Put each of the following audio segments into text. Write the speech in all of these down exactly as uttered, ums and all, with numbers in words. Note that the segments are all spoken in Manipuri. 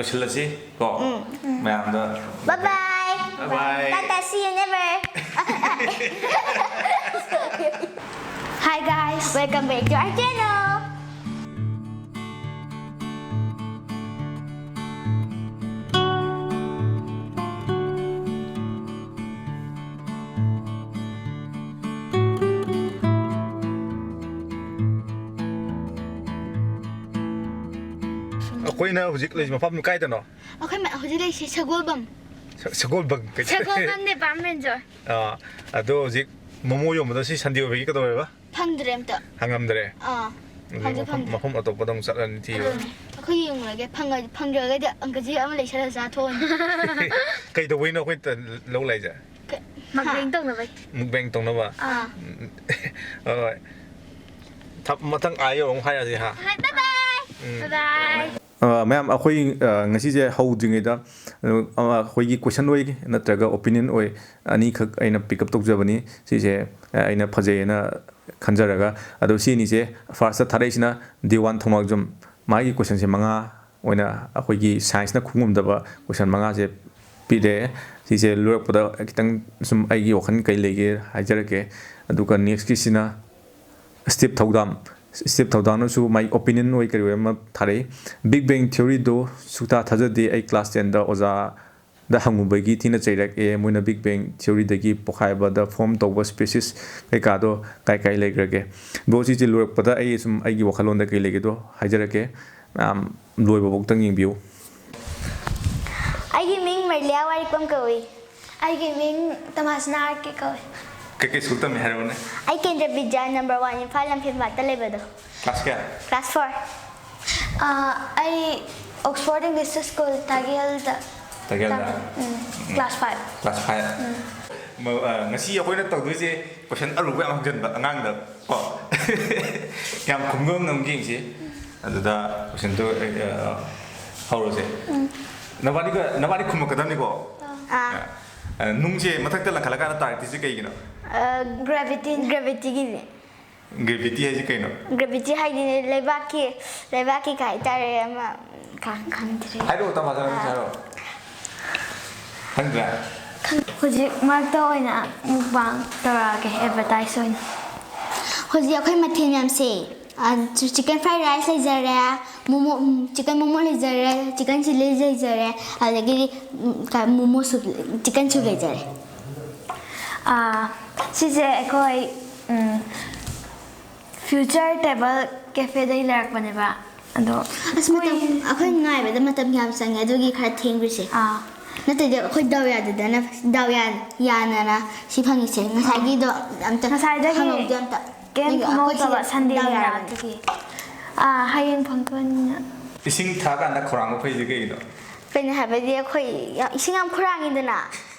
ꯂꯣꯏꯁꯤꯜꯂꯁꯤ ꯀꯣ꯫ ꯃꯌꯥꯝꯗ Bye bye. Bye bye. Tata, see you never. Hi guys, welcome back to our channel. ꯑꯩꯈꯣꯏꯅ ꯍꯧꯖꯤꯛ ꯂꯩꯔꯤꯁꯦ ꯃꯐꯝ ꯀꯥꯏꯗꯅꯣ? ꯑꯩꯈꯣꯏ ꯃ- ꯍꯧꯖꯤꯛ ꯂꯩꯔꯤꯁꯦ ꯁꯒꯣꯜꯕꯝ꯫ ꯁ- ꯁꯒꯣꯜꯕꯪ ꯀꯩ- ꯁꯒꯣꯜꯕꯝꯅꯦ, ꯄꯥꯝ ꯔꯦꯟꯖꯔ꯫ ꯑꯥ, ꯑꯗꯣ ꯍꯧꯖꯤꯛ ꯃꯣꯃꯣ ꯌꯣꯟꯕꯗꯣ ꯁꯤ ꯁꯟꯗꯦ ꯑꯣꯏꯕꯒꯤ ꯀꯩꯗꯧꯋꯦꯕ? ꯐꯪꯗ꯭ꯔꯦ ꯑꯝꯇ꯫ ꯍꯪꯉꯝꯗ꯭ꯔꯦ? ꯑꯥ, ꯑꯗꯨꯗꯤ ꯐꯪꯁꯨ ꯃꯐꯝ ꯐꯪꯗ꯭ꯔꯦ꯫ ꯃꯐꯝ ꯑꯇꯣꯞꯄꯗ ꯑꯃꯨꯛ ꯆꯠꯂꯅꯤ ꯊꯤꯕ꯫ ꯑꯗꯨꯅꯦ꯫ ꯑꯩꯈꯣꯏ ꯌꯦꯡꯉꯨꯔꯒꯦ, ꯐꯪꯉ- ꯐꯪꯗ꯭ꯔꯒꯗꯤ ꯑꯪꯀꯜꯁꯤ ꯑꯃ ꯂꯩꯁꯜꯂ ꯆꯥꯊꯣꯛꯑꯅꯤ꯫ ꯀꯩꯗꯧꯕꯩꯅꯣ ꯑꯩꯈꯣꯏ ꯇ- ꯂꯧ ꯂꯥꯛꯏꯁꯦ? ꯃꯛꯕꯦꯡ ꯇꯧꯅꯕꯩ꯫ ꯃꯨꯛꯕꯦꯡ ꯇꯧꯅꯕ? ꯑꯥ꯫ ꯍꯣꯏ꯫ ꯊ- ꯃꯊꯪ ꯑꯥ ꯌꯧꯔ ꯑꯃꯨꯛ ꯍꯥꯏꯔꯁꯤ ꯍꯥ? Bye bye. ꯎꯝ꯫ Bye bye. ꯑ, ꯃꯌꯥꯝ, ꯑꯩꯈꯣꯏ, ꯑ, ꯉꯁꯤꯁꯦ ꯍꯧꯗ꯭ꯔꯤꯉꯩꯗ, ꯑ, ꯑꯩꯈꯣꯏꯒꯤ ꯀꯣꯏꯁꯟ ꯑꯣꯏ ꯅꯠꯇ꯭ꯔꯒ ꯑꯣꯄꯤꯅꯤꯌꯟ ꯑꯣꯏ ꯑꯅꯤꯈꯛ ꯑꯩꯅ ꯄꯤꯛ ꯑꯞ ꯇꯧꯖꯕꯅꯤ꯫ ꯁꯤꯁꯦ, ꯑ, ꯑꯩꯅ ꯐꯖꯩꯌꯦꯅ ꯈꯟꯖꯔꯒ꯫ ꯑꯗꯣ ꯁꯤ ꯑꯅꯤꯁꯦ ꯐꯥꯔꯁꯇ ꯊꯥꯔꯛꯏꯁꯤꯅ ꯗꯤꯋꯥꯟ ꯊꯧꯅꯥꯎꯖꯝ꯫ ꯃꯥꯒꯤ ꯀꯣꯏꯁꯟꯁꯦ ꯃꯉꯥ ꯑꯣꯏꯅ ꯑꯩꯈꯣꯏꯒꯤ ꯁꯥꯏꯟꯁꯅ ꯈꯨꯝꯉꯝꯗꯕ ꯀꯣꯏꯁꯟ ꯃꯉꯥꯁꯦ ꯄꯤꯔꯛꯑꯦ꯫ ꯁꯤꯁꯦ ꯂꯣꯏꯔꯛꯄꯗ ꯈꯤꯇꯪ ꯁꯨꯝ ꯑꯩꯒꯤ ꯋꯥꯈꯜ ꯀꯩ ꯂꯩꯒꯦ ꯍꯥꯏꯖꯔꯛꯀꯦ꯫ ꯑꯗꯨꯒ ꯅꯦꯛꯁꯀꯤꯁꯤꯅ ꯁ꯭ꯇꯤꯞ ꯊꯧꯗꯥꯝ꯫ ꯁ꯭ꯇꯤꯞ ꯊꯧꯗꯥꯝꯅꯁꯨ ꯃꯥꯏ ꯑꯣꯄꯤꯅꯤꯌꯟ ꯑꯣꯏ ꯀꯔꯤ ꯑꯣꯏ ꯑꯃ ꯊꯥꯔꯛꯏ꯫ ꯕꯤꯛ ꯕꯦꯡ ꯊꯤꯑꯣꯔꯤꯗꯣ ꯁꯨꯛꯊꯥ ꯊꯥꯖꯗꯦ꯫ ꯑꯩ ꯀ꯭ꯂꯥꯁ ꯇꯦꯟꯗ ꯑꯣꯖꯥꯗ ꯍꯪꯉꯨꯕꯒꯤ ꯊꯤꯅ ꯆꯩꯔꯛꯑꯦ꯫ ꯃꯣꯏꯅ ꯕꯤꯛ ꯕꯦꯡ ꯊꯤꯑꯣꯔꯤꯗꯒꯤ ꯄꯣꯛꯈꯥꯏꯕꯗ ꯐꯣꯔꯝ ꯇꯧꯕ ꯁ꯭ꯄꯦꯁꯤꯁ ꯀꯩꯀꯥꯗꯣ ꯀꯥꯏ ꯀꯥꯏ ꯂꯩꯈ꯭ꯔꯒꯦ? ꯕ꯭ꯔꯣ, ꯁꯤꯁꯦ ꯂꯣꯏꯔꯛꯄꯗ ꯑꯩ ꯁꯨꯝ ꯑꯩꯒꯤ ꯋꯥꯈꯜꯂꯣꯟꯗ ꯀꯩ ꯂꯩꯒꯦꯗꯣ ꯍꯥꯏꯖꯔꯛꯀꯦ꯫ ꯃꯌꯥꯝ ꯂꯣꯏꯕꯐꯥꯎꯇꯪ ꯌꯦꯡꯕꯤꯌꯨ꯫ ꯑꯩꯒꯤ ꯃꯤꯡ ꯃꯔꯂꯤꯌꯥ ꯋꯥꯏꯔꯤꯛꯄꯝ ꯀꯧꯏ꯫ ꯑꯩꯒꯤ ꯃꯤꯡ ꯇꯃꯥꯁꯤꯅꯥ ꯑꯥꯔ ꯀꯦ ꯀꯧꯏ꯫ ꯀꯩꯀꯩ ꯁ꯭ꯀꯨꯜ ꯇꯝꯃꯤ ꯍꯥꯏꯔꯛꯎꯅꯦ? ꯑꯩ ꯀꯦꯟꯗ꯭ꯔ ꯕꯤꯗ꯭ꯌꯥ ꯅꯝꯕꯔ ꯋꯥꯟ ꯏꯝꯐꯥꯜ ꯂꯝꯐꯦꯜꯄꯥꯠꯇ ꯂꯩꯕꯗꯣ꯫ ꯀ꯭ꯂꯥꯁ ꯀꯌꯥ? Class four. ꯑꯥ, ꯑꯩ ꯑꯣꯛꯁꯐꯣꯔꯗ ꯏꯪꯂꯤꯁ ꯁ꯭ꯀꯨꯜ ꯇꯥꯒꯦꯜꯗ ꯇꯥꯒꯦꯜꯗ? ꯇꯝꯃꯤ꯫ ꯎꯝ, ꯀ꯭ꯂꯥꯁ ꯐꯥꯏꯚ꯫ Class five. ꯃ-, ꯑ, ꯉꯁꯤ ꯑꯩꯈꯣꯏꯅ ꯇꯧꯗꯣꯏꯁꯦ ꯀꯣꯏꯁꯟ ꯑꯔꯨꯕ ꯌꯥꯝ ꯍꯪꯖꯟꯕ ꯑꯉꯥꯡꯗ ꯀꯣ꯫ ꯀꯌꯥꯝ ꯈꯨꯝꯕ ꯉꯝꯒꯦ ꯌꯦꯡꯁꯤ꯫ ꯑꯗꯨꯗ ꯀꯣꯏꯁꯟꯗꯣ, ꯑ, ꯍꯧꯔꯁꯦ꯫ ꯅꯕꯥꯅꯤꯒ, ꯅꯕꯥꯅꯤ ꯈꯨꯝꯃꯛꯀꯗꯕꯅꯤꯀꯣ꯫ ꯑꯥ꯫ ꯑ, ꯅꯨꯡꯁꯦ ꯃꯊꯛꯇ ꯂꯪꯈꯠꯂꯀꯥꯟꯗ ꯇꯥꯔꯛꯇ꯭ꯔꯤꯁꯦ ꯀꯩꯒꯤꯅꯣ? ꯒ꯭ꯔꯦꯚꯤꯇꯤ꯫ ꯒ꯭ꯔꯦꯚꯤꯇꯤꯒꯤꯅꯦ꯫ ꯒ꯭ꯔꯦꯚꯤꯇꯤ ꯍꯥꯏꯁꯦ ꯀꯩꯅꯣ? ꯒ꯭ꯔꯦꯚꯤꯇꯤ ꯍꯥꯏꯗꯤꯅꯦ, ꯂꯩꯕꯥꯛꯀꯤ, ꯂꯩꯕꯥꯛꯀꯤ ꯀꯩ ꯍꯥꯏꯇꯥꯔꯦ, ꯑꯃ, ꯈꯪꯗ꯭ꯔꯦ꯫ ꯍꯥꯏꯔꯛꯑꯣ, ꯇꯃꯥꯁꯥ, ꯅꯪ ꯍꯥꯏꯔꯛꯑꯣ꯫ ꯈꯪꯗ꯭ꯔꯦ? ꯈꯪ-, ꯍꯧꯖꯤꯛ ꯃꯔꯛꯇ ꯑꯣꯏꯅ ꯃꯨꯛꯕꯥꯡ ꯇꯧꯔꯛꯑꯒꯦ, ꯑꯦꯗꯚꯔꯇꯥꯏꯁ ꯑꯣꯏꯅ꯫ ꯍꯧꯖꯤꯛ ꯑꯩꯈꯣꯏ ꯃꯊꯦꯜ ꯃꯌꯥꯝꯁꯦ, ꯑ, ꯆꯤ-, ꯆꯤꯛꯀꯟ ꯐ꯭ꯔꯥꯏ ꯔꯥꯏꯁ ꯂꯩꯖꯔꯦ, ꯃꯣꯃꯣ, ꯎꯝ, ꯆꯤꯛꯀꯟ ꯃꯣꯃꯣ ꯂꯩꯖꯔꯦ, ꯆꯤꯛꯀꯟ ꯆꯤꯂꯤ ꯂꯩꯖꯔꯦ, ꯑꯗꯒꯤꯗꯤ, ꯎꯝ, ꯀ-, ꯃꯣꯃꯣ ꯁꯨꯞ, ꯆꯤꯛꯀꯟ ꯁꯨꯞ ꯂꯩꯖꯔꯦ꯫ ꯑꯥ, ꯁꯤꯁꯦ ꯑꯩꯈꯣꯏ, ꯎꯝ, ꯐ꯭ꯌꯨꯆꯔ ꯇꯦꯕꯜ ꯀꯦꯐꯦꯗꯒꯤ ꯂꯩꯔꯛꯄꯅꯦꯕ꯫ ꯑꯗꯣ ꯑꯁ, ꯃꯇꯝ, ꯑꯩꯈꯣꯏ ꯑꯩꯈꯣꯏ ꯉꯥꯏꯕꯗ ꯃꯇꯝ ꯌꯥꯝ ꯆꯪꯉꯦ, ꯑꯗꯨꯒꯤ ꯈꯔ ꯊꯦꯡꯈ꯭ꯔꯤꯁꯦ꯫ ꯑꯥ꯫ ꯅꯠꯇ꯭ꯔꯗꯤ ꯑꯩꯈꯣꯏ ꯗꯥꯎ ꯌꯥꯗꯗꯅ, ꯗꯥꯎ ꯌꯥ-, ꯌꯥꯅꯅ ꯁꯤ ꯐꯪꯉꯤꯁꯦ꯫ ꯉꯁꯥꯏꯒꯤꯗꯣ ꯑꯝꯇ ꯉꯁꯥꯏꯗꯒꯤ ꯍꯪꯍꯧꯗꯦ ꯑꯝꯇ꯫ ꯀꯩꯝ ꯑꯗꯨꯒꯤ ꯑꯩꯈꯣꯏꯁꯦ ꯈꯪꯍꯧꯗꯕ ꯁꯟꯗꯦꯅꯤꯅ ꯗꯥꯎ ꯌꯥꯔꯕꯅꯦ꯫ ꯑꯗꯨꯒꯤ꯫ ꯑꯥ, ꯍꯌꯦꯡ ꯐꯪꯗꯣꯏꯅꯤꯅ꯫ ꯏꯁꯤꯡ ꯊꯛꯑꯀꯥꯟꯗ ꯈꯧꯔꯥꯡꯕ ꯐꯩꯁꯦ ꯀꯩꯒꯤꯅꯣ? ꯀꯩꯅꯣ ꯍꯥꯏꯕꯗꯤ ꯑꯩꯈꯣꯏ ꯌꯥꯝ, ꯏꯁꯤꯡ ꯌꯥꯝ ꯈꯧꯔꯥꯡꯉꯤꯗꯅ,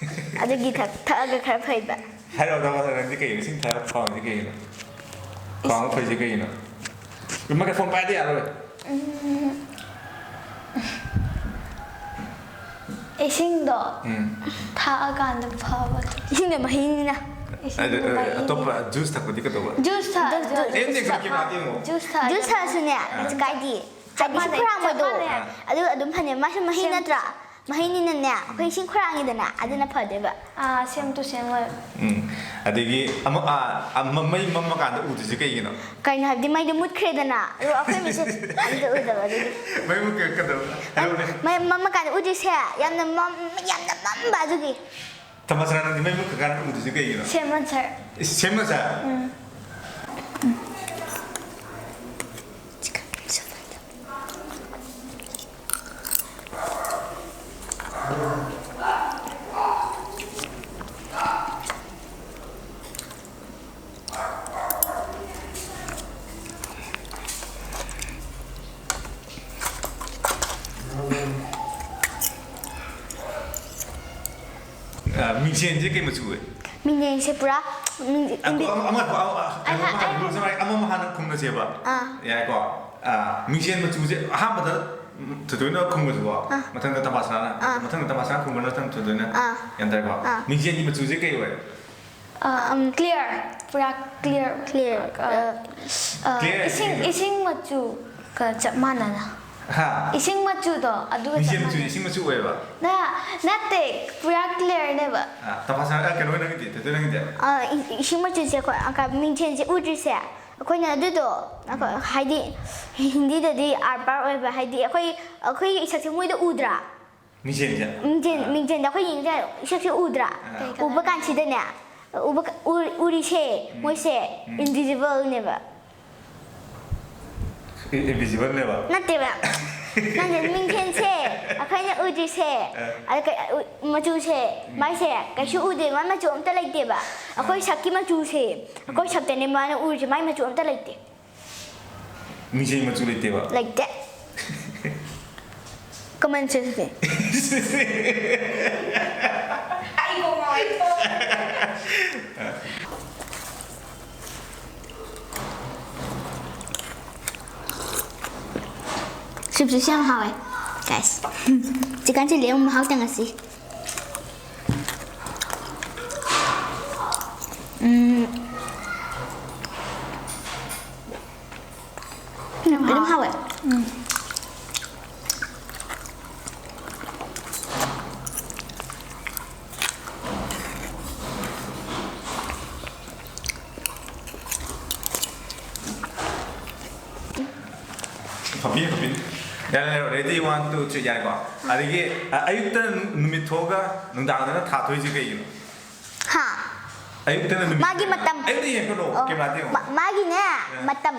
ꯑꯗꯨꯒꯤ ꯊꯛ-, ꯊꯛꯑꯒ ꯈꯔ ꯐꯩꯕ꯫ ꯍꯥꯏꯔꯛꯑꯣ, ꯇꯥꯃꯣ, ꯅꯪꯗꯤ ꯀꯩꯒꯤꯅꯣ ꯏꯁꯤꯡ ꯊꯛꯑꯒ ꯈꯧꯔꯥꯡꯉꯤꯁꯦ ꯀꯩꯒꯤꯅꯣ? ꯈꯧꯔꯥꯡꯕ ꯐꯩꯁꯦ ꯀꯩꯒꯤꯅꯣ? ꯃꯥꯏꯀ꯭ꯔꯣꯐꯣꯟ ꯄꯥꯏꯗ ꯌꯥꯔꯣꯏ꯫ ꯎꯝ꯫ ꯏꯁꯤꯡꯗꯣ ꯎꯝ꯫ ꯊꯛꯑꯀꯥꯟꯗ ꯐꯕꯗꯣ꯫ ꯏꯁꯤꯡꯗꯣ ꯃꯍꯤꯅꯤꯅ꯫ ꯏꯁꯤꯡꯗꯣ ꯑꯗꯨ, ꯑ, ꯃꯍꯤꯅꯤ꯫ ꯑꯇꯣꯞꯄ ꯖꯨꯁ ꯊꯛꯄꯗꯤ ꯀꯩꯗꯧꯕ? ꯖꯨꯁ ꯊꯛ-, ꯑꯗꯨ, ꯖꯨꯁ ꯑꯗꯨ ꯑꯦ, ꯅꯦ, ꯊꯛ-, ꯀꯩꯅꯣ ꯍꯥꯏꯗꯤ ꯌꯦꯡꯉꯣ꯫ ꯖꯨꯁ ꯊꯛꯑꯁꯨ ꯖꯨꯁ ꯊꯛꯑꯁꯨꯅꯦ, ꯑꯥ꯫ ꯀꯩꯁꯨ ꯀꯥꯏꯗꯦ꯫ ꯆꯞ ꯍꯥꯏꯗꯤ ꯏꯁꯤꯡ ꯃꯥꯟꯅꯩ, ꯈꯧꯔꯥꯡꯕꯗꯣ꯫ ꯆꯞ ꯃꯥꯟꯅꯩ꯫ ꯑꯥ꯫ ꯑꯗꯨ ꯑꯗꯨꯝ ꯐꯅꯦ꯫ ꯃꯥꯁꯨ ꯃꯍꯤ ꯁꯦꯝ-, ꯅꯠꯇ꯭ꯔꯥ? ꯃꯍꯤꯅꯤꯅꯅꯦ, ꯑꯩꯈꯣꯏ ꯎꯝ꯫ ꯏꯁꯤꯡ ꯈꯧꯔꯥꯡꯉꯤꯗꯅ, ꯑꯗꯨꯅ ꯎꯝ꯫ ꯐꯗꯣꯏꯕ꯫ ꯑꯥ, ꯁꯦꯝ ꯇꯨ ꯁꯦꯝ ꯑꯣꯏꯕ꯫ ꯎꯝ꯫ ꯑꯗꯒꯤ ꯑꯃ, ꯑꯥ, ꯑꯃ, ꯃꯩ ꯃꯝꯃꯀꯥꯟꯗ ꯎꯗ꯭ꯔꯤꯁꯦ ꯀꯩꯒꯤꯅꯣ? ꯀꯩꯅꯣ ꯍꯥꯏꯕꯗꯤ ꯃꯩꯗꯣ ꯃꯨꯠꯈ꯭ꯔꯦꯗꯅ, ꯑꯗꯨꯒ ꯑꯩꯈꯣꯏ ꯃꯤꯠꯁꯦ ꯑꯝꯇ ꯎꯗꯕ ꯑꯗꯨꯒꯤ꯫ ꯃꯩ ꯃꯨꯠꯈ꯭ꯔꯦ ꯀꯩꯗꯧꯔꯕ? ꯍꯥꯏꯔꯛꯑꯣꯅꯦ꯫ ꯃꯩ ꯃꯝꯃꯀꯥꯟꯗ ꯎꯗ꯭ꯔꯤꯁꯦ ꯌꯥꯝꯅ ꯃꯝ-, ꯌꯥꯝꯅ ꯃꯝꯕ ꯑꯗꯨꯒꯤ꯫ ꯇꯃꯥꯁꯥꯔꯥ, ꯅꯪꯗꯤ ꯃꯩ ꯃꯨꯠꯈ꯭ꯔꯀꯥꯟꯗ ꯎꯗ꯭ꯔꯤꯁꯦ ꯀꯩꯒꯤꯅꯣ? ꯁꯦꯝꯃꯟ ꯁꯥꯔ꯫ ꯏꯁ, ꯁꯦꯝꯃꯟ ꯁꯥꯔ? ꯎꯝ꯫ ꯑ, ꯃꯤꯡꯁꯦꯟꯁꯦ ꯀꯩ ꯃꯆꯨ ꯑꯣꯏ? ꯃꯤꯡꯁꯦꯟꯁꯦ ꯄꯨꯔꯥ ꯃꯤꯡ-, ꯑ, ꯏꯟꯗꯤ-, ꯑꯃ, ꯑꯃ, ꯑꯃ, ꯑꯃ, ꯑꯩ ꯍꯥ-, ꯑꯃ ꯑꯩ ꯍꯥꯟꯅ ꯍꯥ-, ꯈꯨꯝꯃꯁꯦꯕ꯫ ꯑꯥ꯫ ꯌꯥꯏꯀꯣ? ꯑ, ꯃꯤꯡꯁꯦꯟ ꯃꯆꯨꯁꯦ ꯑꯍꯥꯟꯕꯗ, ꯎꯝ, ꯊꯣꯏꯊꯣꯏꯅ ꯈꯨꯝꯃꯁꯤꯀꯣ꯫ ꯑꯥ꯫ ꯃꯊꯪꯗ ꯇꯃꯥꯁꯥꯔꯥꯅ, ꯑꯥ꯫ ꯃꯊꯪꯗ ꯇꯃꯥꯁꯥꯔꯥꯅ ꯈꯨꯝꯃ, ꯃꯊꯪ ꯊꯣꯏꯊꯣꯏꯅ꯫ ꯑꯥ꯫ ꯒ꯭ꯌꯥꯟ ꯇꯥꯏꯀꯣ? ꯑꯥ꯫ ꯃꯤꯡꯁꯦꯟꯒꯤ ꯃꯆꯨꯁꯦ ꯀꯩ ꯑꯣꯏ? ꯑ, ꯎꯝ, clear, ꯄꯨꯔꯥ clear꯫ Clear, ꯑ, ꯑ, ꯑ, clear ꯏꯁꯤꯡ, ꯍꯥꯏꯗꯤ ꯀꯩꯅꯣ? ꯏꯁꯤꯡ ꯃꯆꯨꯒ ꯆꯞ ꯃꯥꯟꯅꯅ꯫ ꯍꯥ? ꯏꯁꯤꯡ ꯃꯆꯨꯗꯣ, ꯑꯗꯨꯒ ꯆꯞ ꯃꯤꯡꯁꯦꯜ ꯃꯆꯨꯁꯦ ꯃꯥꯟꯅꯩ꯫ ꯏꯁꯤꯡ ꯃꯆꯨ ꯑꯣꯏꯌꯦꯕ? ꯅ-, ꯅꯠꯇꯦ, ꯄꯨꯔꯥ clear ꯅꯦꯕ꯫ ꯑꯥ, ꯇꯝꯐꯥꯁꯅꯥ, ꯑꯥ, ꯀꯩꯅꯣ ꯅꯪꯒꯤꯗꯤ, ꯊꯣꯏꯊꯣꯏ ꯅꯪꯒꯤꯗꯤ? ꯑꯥ, ꯏ-, ꯏꯁꯤꯡ ꯃꯆꯨꯁꯦ ꯑꯩꯈꯣꯏ, ꯑꯥ, ꯀ-, ꯃꯤꯡꯁꯦꯜꯁꯦ ꯎꯗ꯭ꯔꯤꯁꯦ, ꯑꯩꯈꯣꯏꯅ ꯑꯗꯨꯗꯣ, ꯑꯩꯈꯣꯏ, ꯎꯝ꯫ ꯍꯥꯏꯗꯤ, ꯍꯤꯟꯗꯤꯗꯗꯤ ꯑꯥꯔ ꯄꯥꯔ ꯑꯣꯏꯕ, ꯍꯥꯏꯗꯤ, ꯑꯩꯈꯣꯏ, ꯑꯩꯈꯣꯏꯒꯤ ꯏꯁꯛꯁꯦ ꯃꯣꯏꯗ ꯎꯗ꯭ꯔꯥ? ꯃꯤꯡꯁꯦꯜꯁꯦ? ꯃꯤꯡꯁꯦꯜ, ꯑꯥ꯫ ꯃꯤꯡꯁꯦꯜꯗ ꯑꯩꯈꯣꯏ ꯌꯦꯡꯁꯦ ꯏꯁꯛꯁꯦ ꯎꯗ꯭ꯔꯥ? ꯑꯥ꯫ ꯀꯩ ꯎꯕ color? ꯀꯥꯟꯁꯤꯗꯅꯦ, ꯎꯕ ꯀ-, ꯎ-, ꯎꯔꯤꯁꯦ, ꯎꯝ꯫ ꯃꯣꯏꯁꯦ ꯎꯝ꯫ Invisible ꯅꯦꯕ꯫ ꯏ-, invisible ꯅꯦꯕ? ꯅꯠꯇꯦꯕ꯫ ꯅꯪꯁꯦ ꯃꯤꯡꯁꯦꯜꯁꯦ, ꯑꯩꯈꯣꯏꯅ ꯎꯗ꯭ꯔꯤꯁꯦ, ꯑꯥ꯫ ꯑꯗ ꯀ-, ꯎ-, ꯃꯆꯨꯁꯦ, ꯎꯝ꯫ ꯃꯥꯏꯁꯦ ꯀꯩꯁꯨ ꯎꯗꯦ, ꯃꯥꯏ ꯃꯆꯨ ꯑꯝꯇ ꯂꯩꯇꯦꯕ꯫ ꯑꯩꯈꯣꯏ ꯑꯥ꯫ ꯁꯛꯀꯤ ꯃꯆꯨꯁꯦ, ꯑꯩꯈꯣꯏ ꯎꯝ꯫ ꯁꯛꯇꯅꯦ ꯃꯥꯅ ꯎꯔꯤꯁꯦ, ꯃꯥꯏ ꯃꯆꯨ ꯑꯝꯇ ꯂꯩꯇꯦ꯫ ꯃꯤꯡꯁꯦꯜ ꯃꯆꯨ ꯂꯩꯇꯦꯕ? ꯂꯩꯇꯦ꯫ ꯀꯃꯟ ꯁꯦꯟꯁꯅꯦ꯫ ꯑꯩ ꯀꯣꯛ ꯉꯥꯎꯔꯦ꯫ ꯁꯤꯞꯁꯤꯁꯨ ꯌꯥꯝ ꯍꯥꯎꯋꯦ, guys꯫ Chicken chilli ꯑꯃꯨꯛ ꯃꯍꯥꯎ ꯇꯪꯉꯁꯤ꯫ ꯎꯝ꯫ ꯌꯥꯝ ꯑꯗꯨꯝ ꯍꯥꯎꯋꯦ꯫ ꯍꯥꯎꯋꯦ꯫ ꯎꯝ꯫ ꯐꯝꯕꯤꯌꯨ, ꯐꯝꯕꯤꯌꯨ꯫ ꯌꯥꯔꯦ, ꯌꯥꯔꯦ, ready, one, two, three, ꯌꯥꯔꯦꯀꯣ? ꯑꯗꯒꯤ, ꯑ, ꯑꯌꯨꯛꯇ ꯅꯨ-, ꯅꯨꯃꯤꯠ ꯊꯣꯛꯑꯒ ꯅꯨꯡꯗꯥꯡꯗꯅ ꯊꯥ ꯊꯣꯛꯏꯁꯦ ꯀꯩꯒꯤꯅꯣ? ꯍꯥ? ꯑꯌꯨꯛꯇꯅ ꯅꯨꯃꯤꯠ ꯃꯥꯒꯤ ꯊꯣꯛꯑꯒ ꯃꯇꯝ꯫ ꯑꯌꯨꯛꯇ ꯌꯦꯡꯉꯛꯀꯅꯣ, ꯑꯣ, camera ꯗ ꯌꯦꯡꯉꯣ꯫ ꯃꯥ-, ꯃꯥꯒꯤꯅꯦ, ꯑ꯫ ꯃꯇꯝ꯫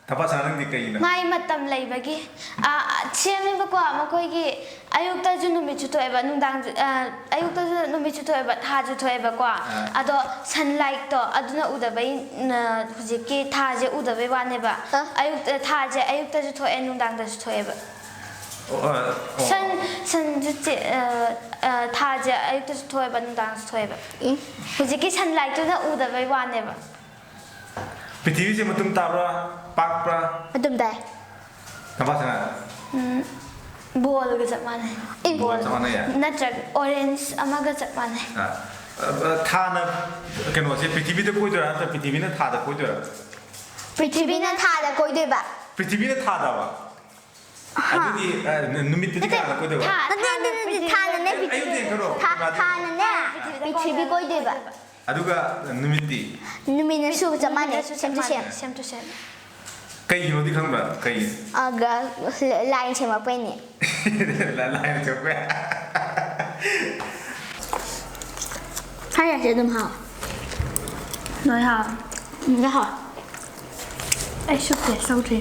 ꯇꯝꯐꯥꯁꯅꯥ, ꯅꯪꯗꯤ ꯀꯩꯒꯤꯅꯣ? ꯃꯥꯏ ꯃꯇꯝ ꯂꯩꯕꯒꯤ, ꯑ, ꯁꯦꯝꯃꯦꯕꯀꯣ, ꯃꯈꯣꯏꯒꯤ ꯑꯌꯨꯛꯇꯁꯨ ꯅꯨꯃꯤꯠꯁꯨ ꯊꯣꯛꯑꯦꯕ, ꯅꯨꯡꯗꯥꯡ, ꯑ, ꯑꯌꯨꯛꯇꯁꯨ ꯅꯨꯃꯤꯠꯁꯨ ꯊꯣꯛꯑꯦꯕ, ꯊꯥꯁꯨ ꯊꯣꯛꯑꯦꯕꯀꯣ꯫ ꯑꯥ꯫ ꯑꯗꯣ sunlight ꯇꯣ ꯑꯗꯨꯅ ꯎꯗꯕꯩ, ꯅ-, ꯍꯧꯖꯤꯛꯀꯤ ꯊꯥꯁꯦ ꯎꯗꯕꯩ ꯋꯥꯅꯦꯕ꯫ ꯑ? ꯑꯌꯨꯛꯇ, ꯊꯥꯁꯦ ꯑꯌꯨꯛꯇꯁꯨ ꯊꯣꯛꯑꯦ, ꯅꯨꯡꯗꯥꯡꯗꯁꯨ ꯊꯣꯛꯑꯦꯕ꯫ ꯑꯣ, ꯑ, ꯑꯣ꯫ Sun, sun ꯁꯦ, ꯑ, ꯑ, ꯊꯥꯁꯦ ꯑꯌꯨꯛꯇꯁꯨ ꯊꯣꯛꯑꯦꯕ, ꯅꯨꯡꯗꯥꯡꯗꯁꯨ ꯊꯣꯛꯑꯦꯕ꯫ ꯏ? ꯍꯧꯖꯤꯛꯀꯤ sunlight ꯇꯨꯅ ꯎꯗꯕꯩ ꯋꯥꯅꯦꯕ꯫ ꯄ꯭ꯔꯤꯊꯤꯕꯤꯁꯦ ꯃꯇꯨꯝ ꯇꯥꯕ꯭ꯔꯥ, ꯄꯥꯛꯄ꯭ꯔꯥ? ꯃꯇꯨꯝ ꯇꯥꯏ꯫ ꯇꯝꯐꯥꯁꯅꯥ? ꯎꯝ, ball ꯒ ꯆꯞ ꯃꯥꯟꯅꯩ꯫ ꯑꯦ꯫ Ball ꯆꯞ ꯃꯥꯟꯅꯩꯌꯦ? ꯅꯠꯇ꯭ꯔꯒ orange ꯑꯃꯒ ꯆꯞ ꯃꯥꯟꯅꯩ꯫ ꯑ, ꯑ, ꯊꯥꯅ ꯀꯩꯅꯣꯁꯦ ꯄ꯭ꯔꯤꯊꯤꯕꯤꯗ ꯀꯣꯏꯗꯣꯏꯔꯥ ꯅꯠꯇ꯭ꯔꯒ ꯄ꯭ꯔꯤꯊꯤꯕꯤꯅ ꯊꯥꯗ ꯀꯣꯏꯗꯣꯏꯔꯥ? ꯄ꯭ꯔꯤꯊꯤꯕꯤꯅ ꯊꯥꯗ ꯀꯣꯏꯗꯣꯏꯕ꯫ ꯄ꯭ꯔꯤꯊꯤꯕꯤꯅ ꯊꯥꯗꯕ? ꯑꯗꯨꯗꯤ ꯑ, ꯅꯨꯃꯤꯠꯇꯨꯗꯤ ꯀꯅꯥꯅ ꯀꯣꯏꯗꯣꯏꯕ? ꯅꯠꯇꯦ, ꯅꯠꯇꯦ, ꯅꯠꯇꯦ, ꯊꯥꯅꯅꯦ꯫ ꯑꯌꯨꯛꯇ ꯌꯦꯡꯊꯣꯔꯛꯑꯣ꯫ ꯊꯥ- ꯊꯥꯅꯅꯦ ꯄ꯭ꯔꯤꯊꯤꯕꯤ ꯀꯣꯏꯗꯣꯏꯕ꯫ ꯑꯗꯨꯒ ꯅꯨꯃꯤꯠꯇꯤ? ꯅꯨꯃꯤꯠꯅꯁꯨ ꯆꯞ ꯃꯥꯟꯅꯩ, same to same꯫ Same to same꯫ ꯀꯩꯒꯤꯅꯣꯗꯤ ꯈꯪꯕ꯭ꯔꯥ? ꯀꯩꯒꯤ? ꯑꯒ ꯂꯥꯏꯟ ꯁꯦꯝꯃꯛꯄꯩꯅꯦ꯫ ꯂꯥꯏꯟ ꯁꯦꯝꯃꯛꯄꯩ꯫ ꯍꯥꯏꯔꯁꯦ ꯑꯗꯨꯝ ꯍꯥꯎ꯫ ꯂꯣꯏ ꯍꯥꯎ꯫ ꯎꯝ, ꯂꯣꯏ ꯍꯥꯎ꯫ ꯑꯩꯁꯨ taste ꯇꯧꯗ꯭ꯔꯤ꯫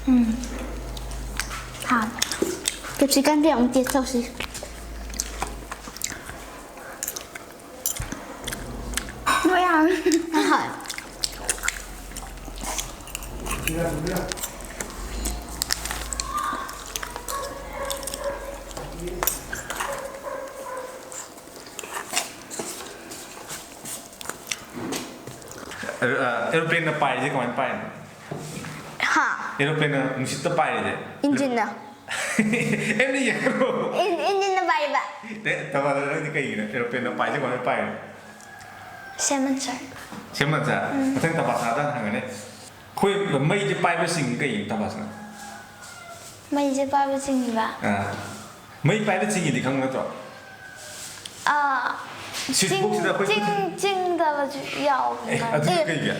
ꯎꯝ꯫ ꯍꯥꯎ꯫ Capsicum ꯗꯤ ꯑꯃꯨꯛ taste ꯇꯧꯁꯤ꯫ ꯂꯣꯏ ꯍꯥꯎ꯫ ꯍꯣꯏ꯫ ꯑꯦꯔꯣꯄ꯭ꯂꯦꯟꯅ ꯄꯥꯏꯔꯤꯁꯦ ꯀꯃꯥꯏꯅ ꯄꯥꯏꯔꯤꯅꯣ? ꯍꯥ? ꯑꯦꯔꯣꯄ꯭ꯂꯦꯟꯅ ꯅꯨꯡꯁꯤꯠꯇ ꯄꯥꯏꯔꯤꯁꯦ? ꯏꯟꯖꯤꯟꯅ꯫ ꯑꯦꯝꯅ ꯌꯦꯡꯉꯣ꯫ ꯏꯟ- ꯏꯟꯖꯤꯟꯅ ꯄꯥꯏꯔꯤꯕ꯫ ꯑꯦ, ꯇꯃꯥꯗ ꯅꯪꯗꯤ ꯀꯩꯒꯤꯅꯣ ꯑꯦꯔꯣꯄ꯭ꯂꯦꯟꯅ ꯄꯥꯏꯔꯤꯁꯦ ꯀꯃꯥꯏꯅ ꯄꯥꯏꯔꯤꯅꯣ? Same answer꯫ ꯁꯦꯝ ꯃꯆꯥ? ꯎꯝ꯫ ꯃꯊꯪ ꯇꯄꯥꯁꯅꯥꯗ ꯍꯪꯉꯅꯤ꯫ ꯑꯩꯈꯣꯏ ꯃꯩꯁꯦ ꯄꯥꯏꯕ ꯆꯤꯡꯉꯤ ꯀꯩꯒꯤꯅꯣ ꯇꯄꯥꯁꯅꯥ? ꯃꯩꯁꯦ ꯄꯥꯏꯕ ꯆꯤꯡꯉꯤꯕ? ꯑꯥ꯫ ꯃꯩ ꯄꯥꯏꯕ ꯆꯤꯡꯉꯤꯗꯤ ꯈꯪꯕ ꯅꯠꯇ꯭ꯔꯣ? ꯑꯥ, switch ꯆꯤꯡ- box ꯁꯤꯗ ꯑꯩꯈꯣꯏ ꯆꯤꯡ- ꯆꯤꯡꯗꯕꯁꯨ ꯌꯥꯎꯕꯅꯦ꯫ ꯑꯦ, ꯑꯗꯨꯗꯤ ꯑꯦ꯫ ꯀꯩꯒꯤ?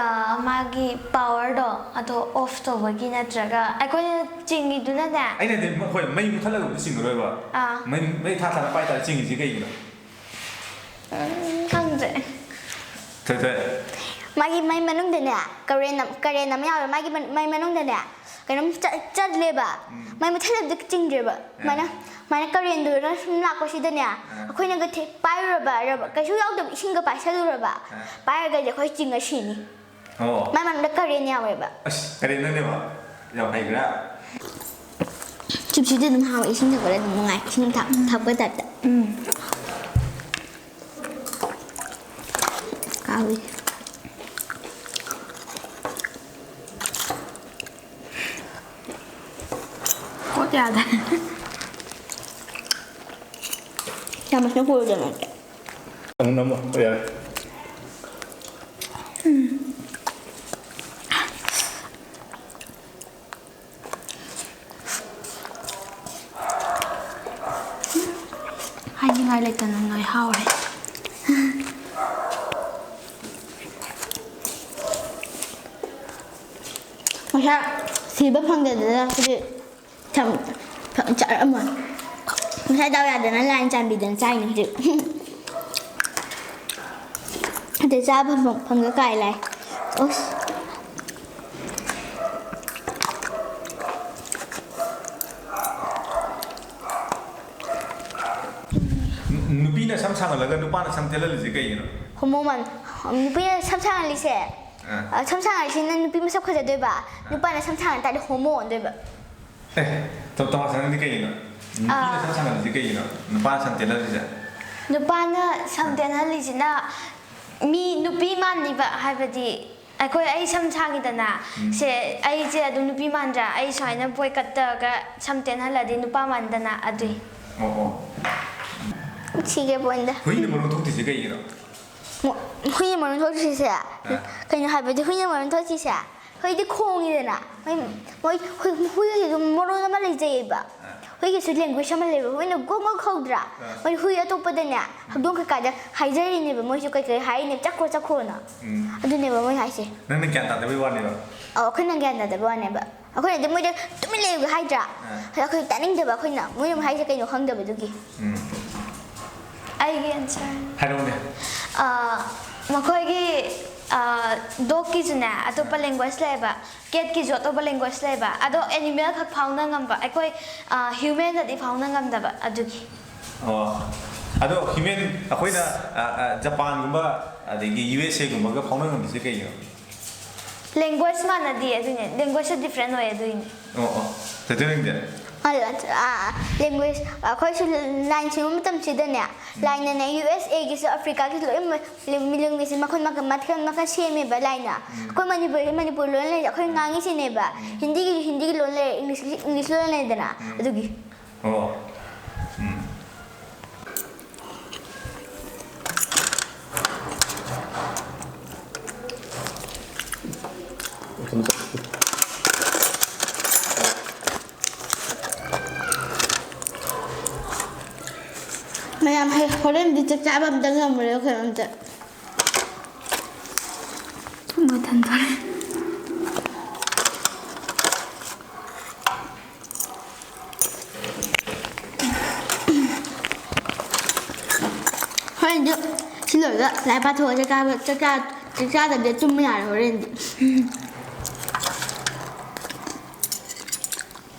ꯑꯥ, ꯃꯥꯒꯤ power ꯗꯣ ꯑꯗꯣ off ꯇꯧꯕꯒꯤ ꯅꯠꯇ꯭ꯔꯒ ꯑꯩꯈꯣꯏꯅ ꯆꯤꯡꯉꯤꯗꯨꯅꯅꯦ꯫ ꯑꯩꯅꯗꯤ ꯃ-, ꯍꯣꯏ, ꯃꯩ ꯃꯨꯠꯊꯠꯂꯒꯕꯨꯗꯤ ꯆꯤꯡꯉꯔꯣꯏꯕ꯫ ꯑꯥ꯫ ꯃꯩ, ꯃꯩ ꯊꯥ ꯊꯥꯅ ꯄꯥꯏ ꯇꯥꯔꯦ ꯆꯤꯡꯉꯤꯁꯤ ꯀꯩꯒꯤꯅꯣ? ꯎꯝ, ꯈꯪꯗ꯭ꯔꯦ꯫ ꯊꯣꯏ ꯊꯣꯏ꯫ ꯃꯥꯒꯤ ꯃꯩ ꯃꯅꯨꯡꯗꯅꯦ current ꯑꯃ, current ꯑꯃ ꯌꯥꯎꯋꯦ꯫ ꯃꯥꯒꯤ ꯃꯟ-, ꯃꯩ ꯃꯅꯨꯡꯗꯅꯦ ꯀꯩꯅꯣꯝ ꯆꯠ-, ꯆꯠꯂꯦꯕ꯫ ꯎꯝ꯫ ꯃꯩ ꯃꯨꯠꯊꯠꯂꯕꯗꯤ ꯆꯤꯡꯗ꯭ꯔꯦꯕ꯫ ꯑꯥ꯫ ꯁꯨꯃꯥꯏꯅ, ꯁꯨꯃꯥꯏꯅ current ꯗꯨꯅ ꯁꯨꯝ ꯂꯥꯛꯄꯁꯤꯗꯅꯦ, ꯑꯥ꯫ ꯑꯩꯈꯣꯏꯅꯒ ꯊꯦ-, ꯄꯥꯏꯔꯨꯔꯕ, ꯔꯕ-, ꯀꯩꯁꯨ ꯌꯥꯎꯗꯕ ꯏꯁꯤꯡꯒ ꯄꯥꯏꯁꯜꯂꯨꯔꯕ, ꯑꯥ꯫ ꯄꯥꯏꯔꯒꯗꯤ ꯑꯩꯈꯣꯏ ꯆꯤꯡꯉ ꯁꯤꯅꯤ꯫ ꯑꯣ꯫ ꯃꯥꯏ ꯃꯅꯨꯡꯗ current ꯌꯥꯎꯋꯦꯕ꯫ ꯑꯁ, current ꯅꯅꯦꯕ? ꯌꯥꯝ ꯍꯩꯈ꯭ꯔꯦ꯫ Chips ꯁꯤꯗꯤ ꯑꯗꯨꯝ ꯍꯥꯎꯋꯦ, ꯏꯁꯤꯡ ꯊꯛꯄꯗ ꯑꯗꯨꯝ ꯅꯨꯡꯉꯥꯏ, ꯏꯁꯤꯡ ꯊꯛ-, ꯊꯛꯄ type ꯇ꯫ ꯎꯝ꯫ ꯍꯥꯎꯋꯤ꯫ ꯀꯣꯠ ꯌꯥꯗ꯭ꯔꯦ꯫ ꯆꯥꯃꯁꯅ ꯀꯣꯠꯂꯨꯗꯅ꯫ ꯑꯃꯨꯛ ꯅꯝꯃꯣ꯫ ꯌꯥꯔꯦ꯫ ꯄꯩꯁꯥ ꯁꯤꯕ ꯐꯪꯗꯗꯅ ꯍꯧꯖꯤꯛ ꯊꯝ-, ꯊꯝ-, ꯆꯥꯔꯝꯃꯣꯏ꯫ ꯉꯁꯥꯏ ꯗꯥꯎ ꯌꯥꯗꯅ ꯂꯥꯏꯟ ꯆꯥꯟꯕꯤꯗꯅ ꯆꯥꯏꯅꯤ ꯍꯧꯖꯤꯛ꯫ ꯑꯗꯩ ꯆꯥꯕ ꯐꯪ-, ꯐꯪꯗ ꯀꯥꯏ ꯂꯥꯏ꯫ ꯑꯁ꯫ ꯅꯨꯄꯤꯅ ꯁꯝ ꯁꯥꯡꯍꯜꯂꯒ ꯅꯨꯄꯥꯅ ꯁꯝ ꯇꯦꯜꯍꯜꯂꯤꯁꯦ ꯀꯩꯒꯤꯅꯣ? ꯍꯣꯃꯣꯃꯜ꯫ ꯅꯨꯄꯤꯅ ꯁꯝ ꯁꯥꯡꯍꯜꯂꯤꯁꯦ, ꯑꯥ꯫ ꯑ, ꯁꯝ ꯁꯥꯡꯍꯜꯂꯤꯁꯤꯅ ꯅꯨꯄꯤ ꯃꯁꯛ ꯐꯖꯗꯣꯏꯕ, ꯑꯥ꯫ ꯅꯨꯄꯥꯅ ꯁꯝ ꯁꯥꯡꯍꯟ ꯇꯥꯔꯗꯤ ꯍꯣꯃꯣ ꯑꯣꯟꯗꯣꯏꯕ꯫ ꯑꯦ, ꯇ-, ꯇꯃꯥꯁꯥ ꯅꯪꯗꯤ ꯀꯩꯒꯤꯅꯣ? ꯅꯨꯄꯤꯅ ꯑꯥ꯫ ꯁꯝ ꯁꯥꯡꯍꯜꯂꯤꯁꯦ ꯀꯩꯒꯤꯅꯣ? ꯅꯨꯄꯥꯅ ꯁꯝ ꯇꯦꯜꯍꯜꯂꯤꯁꯦ? ꯅꯨꯄꯥꯅ ꯁꯝ ꯑꯥ꯫ ꯇꯦꯟꯍꯜꯂꯤꯁꯤꯅ ꯃꯤ ꯅꯨꯄꯤ ꯃꯥꯟꯅꯤꯕ, ꯍꯥꯏꯕꯗꯤ ꯑꯩꯈꯣꯏ, ꯑꯩ ꯁꯝ ꯁꯥꯡꯉꯤꯗꯅ, ꯎꯝ꯫ ꯁꯦ, ꯑꯩꯁꯦ ꯑꯗꯨꯝ ꯅꯨꯄꯤ ꯃꯥꯟꯗ꯭ꯔꯥ? ꯑꯩ ꯁꯨꯃꯥꯏꯅ ꯕꯣꯏ ꯀꯠ ꯇꯧꯔꯒ ꯁꯝ ꯇꯦꯟꯍꯜꯂꯗꯤ ꯅꯨꯄꯥ ꯃꯥꯟꯗꯅ, ꯑꯗꯨꯏ꯫ ꯑꯣ, ꯑꯣ꯫ ꯁꯤꯒꯦ ꯄꯣꯏꯟꯗ꯫ ꯍꯨꯏꯅ ꯃꯔꯣꯟ ꯊꯣꯛꯇ꯭ꯔꯤꯁꯦ ꯀꯩꯒꯤꯅꯣ? ꯃ-, ꯍꯨꯏꯅ ꯃꯔꯣꯟ ꯊꯣꯛꯇ꯭ꯔꯤꯁꯦ? ꯑꯥ꯫ ꯀꯩꯅꯣ ꯍꯥꯏꯕꯗꯤ ꯍꯨꯏꯅ ꯃꯔꯣꯟ ꯊꯣꯛꯇ꯭ꯔꯤꯁꯦ? ꯍꯨꯏꯗꯤ ꯈꯣꯡꯉꯤꯗꯅ꯫ ꯃꯣꯏ, ꯃꯣꯏ ꯍꯨꯏ, ꯍꯨꯏꯒꯤ ꯑꯗꯨꯝ ꯃꯔꯣꯟ ꯑꯃ ꯂꯩꯖꯩꯌꯦꯕ꯫ ꯑꯥ꯫ ꯍꯨꯏꯒꯤꯁꯨ ꯂꯦꯡꯒ꯭ꯋꯦꯖ ꯑꯃ ꯂꯩꯕ꯫ ꯃꯣꯏꯅ ꯒꯣꯡ ꯒꯣꯡ ꯈꯧꯗ꯭ꯔꯥ? ꯑꯥ꯫ ꯃꯣꯏ ꯍꯨꯏ ꯑꯇꯣꯞꯄꯗꯅꯦ, ꯎꯝ꯫ ꯍꯧꯗꯣꯡ ꯀꯩꯀꯥꯗ ꯍꯥꯏꯖꯔꯤꯅꯦꯕ, ꯃꯣꯏꯁꯨ ꯀꯩꯀꯩ ꯍꯥꯏꯔꯤꯅꯦꯕ, "ꯆꯠꯈ꯭ꯔꯣ, ꯆꯠꯈ꯭ꯔꯣꯅ"꯫ ꯎꯝ꯫ ꯑꯗꯨꯅꯦꯕ ꯃꯣꯏ ꯍꯥꯏꯁꯦ꯫ ꯅꯪꯅ ꯒ꯭ꯌꯥꯟ ꯇꯥꯗꯕꯩ ꯋꯥꯅꯦꯕ? ꯑꯧ, ꯑꯩꯈꯣꯏꯅ ꯒ꯭ꯌꯥꯟ ꯇꯥꯗꯕꯩ ꯋꯥꯅꯦꯕ꯫ ꯑꯩꯈꯣꯏꯅꯗꯤ ꯃꯣꯏꯗ "ꯇꯨꯃꯤꯟ ꯂꯩꯌꯨ" ꯍꯥꯏꯗ꯭ꯔꯥ? ꯑꯥ꯫ ꯑꯗꯣ ꯑꯩꯈꯣꯏ ꯇꯥꯅꯤꯡꯗꯕ, ꯑꯩꯈꯣꯏꯅ ꯃꯣꯏꯅ ꯑꯃꯨꯛ ꯍꯥꯏꯁꯦ ꯀꯩꯅꯣ ꯈꯪꯗꯕꯗꯨꯒꯤ꯫ ꯎꯝ꯫ ꯑꯩꯒꯤ ꯑꯟꯁꯔ꯫ ꯍꯥꯏꯔꯛꯎꯅꯦ꯫ ꯑꯥ, ꯃꯈꯣꯏꯒꯤ, ꯑꯥ, ꯗꯣꯒꯀꯤꯁꯨꯅꯦ ꯑꯇꯣꯞꯄ ꯂꯦꯡꯒ꯭ꯋꯦꯖ ꯂꯩꯌꯦꯕ, ꯀꯦꯠꯀꯤꯁꯨ ꯑꯇꯣꯞꯄ ꯂꯦꯡꯒ꯭ꯋꯦꯖ ꯂꯩꯌꯦꯕ꯫ ꯑꯗꯣ ꯑꯦꯅꯤꯃꯦꯜ ꯈꯛ ꯐꯥꯎꯅ ꯉꯝꯕ, ꯑꯩꯈꯣꯏ, ꯑꯥ, ꯍ꯭ꯌꯨꯃꯦꯟꯅꯗꯤ ꯐꯥꯎꯅ ꯉꯝꯗꯕ, ꯑꯗꯨꯒꯤ꯫ ꯑꯣ꯫ ꯑꯗꯣ ꯍ꯭ꯌꯨꯃꯦꯟ, ꯑꯩꯈꯣꯏꯅ, ꯑꯥ, ꯑꯥ, ꯖꯄꯥꯟꯒꯨꯝꯕ ꯑꯗꯒꯤ ꯌꯨ ꯑꯦꯁ ꯑꯦꯒꯨꯝꯕꯒ ꯐꯥꯎꯅ ꯉꯝꯃꯤꯁꯦ ꯀꯩꯒꯤꯅꯣ? ꯂꯦꯡꯒ꯭ꯋꯦꯖ ꯃꯥꯟꯅꯗꯦ, ꯑꯗꯨꯏꯅꯦ꯫ ꯂꯦꯡꯒ꯭ꯋꯦꯖꯁꯨ ꯗꯤꯐ꯭ꯔꯦꯟ ꯑꯣꯏ, ꯑꯗꯨꯏꯅꯦ꯫ ꯑꯣ, ꯑꯣ꯫ ꯆꯦꯆꯦ ꯅꯪꯗꯤ? ꯑ, ꯑ, ꯂꯦꯡꯒ꯭ꯋꯦꯖ, ꯑꯩꯈꯣꯏꯁꯨ ꯂꯥꯏꯟ ꯁꯦꯝꯕ ꯃꯇꯝꯁꯤꯗꯅꯦ, ꯎꯝ꯫ ꯂꯥꯏꯟꯅꯅꯦ ꯌꯨ ꯑꯦꯁ ꯑꯦꯒꯤꯁꯨ ꯑꯐ꯭ꯔꯤꯀꯥꯒꯤꯁꯨ ꯂꯣꯏ ꯃ-, ꯂꯦꯡ-, ꯂꯦꯡꯒ꯭ꯋꯦꯖꯁꯦ ꯃꯈꯜ ꯃꯈꯜ, ꯃꯈꯜ ꯃꯈꯜ ꯁꯦꯝꯃꯦꯕ ꯂꯥꯏꯟꯅ꯫ ꯎꯝ꯫ ꯑꯩꯈꯣꯏ ꯃꯅꯤꯄꯨꯔꯗꯤ ꯃꯅꯤꯄꯨꯔ ꯂꯣꯟ ꯂꯩ, ꯑꯩꯈꯣꯏ ꯉꯥꯡꯉꯤꯁꯤꯅꯦꯕ꯫ ꯎꯝ꯫ ꯍꯤꯟꯗꯤꯒꯤꯁꯨ ꯍꯤꯟꯗꯤꯒꯤ ꯂꯣꯟ ꯂꯩ, ꯏꯪꯂꯤꯁꯀꯤꯁꯨ ꯏꯪꯂꯤꯁ ꯂꯣꯟ ꯂꯩꯗꯅ, ꯎꯝ꯫ ꯑꯗꯨꯒꯤ꯫ ꯑꯣ꯫ ꯎꯝ꯫ ꯃꯌꯥꯝ, ꯍꯩ, ꯍꯣꯔꯦꯟꯗꯤ ꯆꯥꯛ ꯆꯥꯕ ꯑꯝꯇ ꯉꯝꯃꯔꯣꯏ ꯑꯩꯈꯣꯏ ꯑꯝꯇ꯫ ꯃꯊꯟ ꯊꯣꯛꯂꯛꯑꯦ꯫ ꯑꯗꯨ ꯁꯤ ꯂꯣꯏꯔꯒ ꯂꯥꯏ ꯄꯥꯊꯣꯛꯑ ꯆꯥꯛ ꯆꯥꯕ, ꯆꯥꯛ ꯆꯥ-, ꯆꯥꯛ ꯆꯥꯗꯕꯤꯗ ꯇꯨꯝꯕ ꯌꯥꯔꯦ ꯍꯣꯔꯦꯟꯗꯤ꯫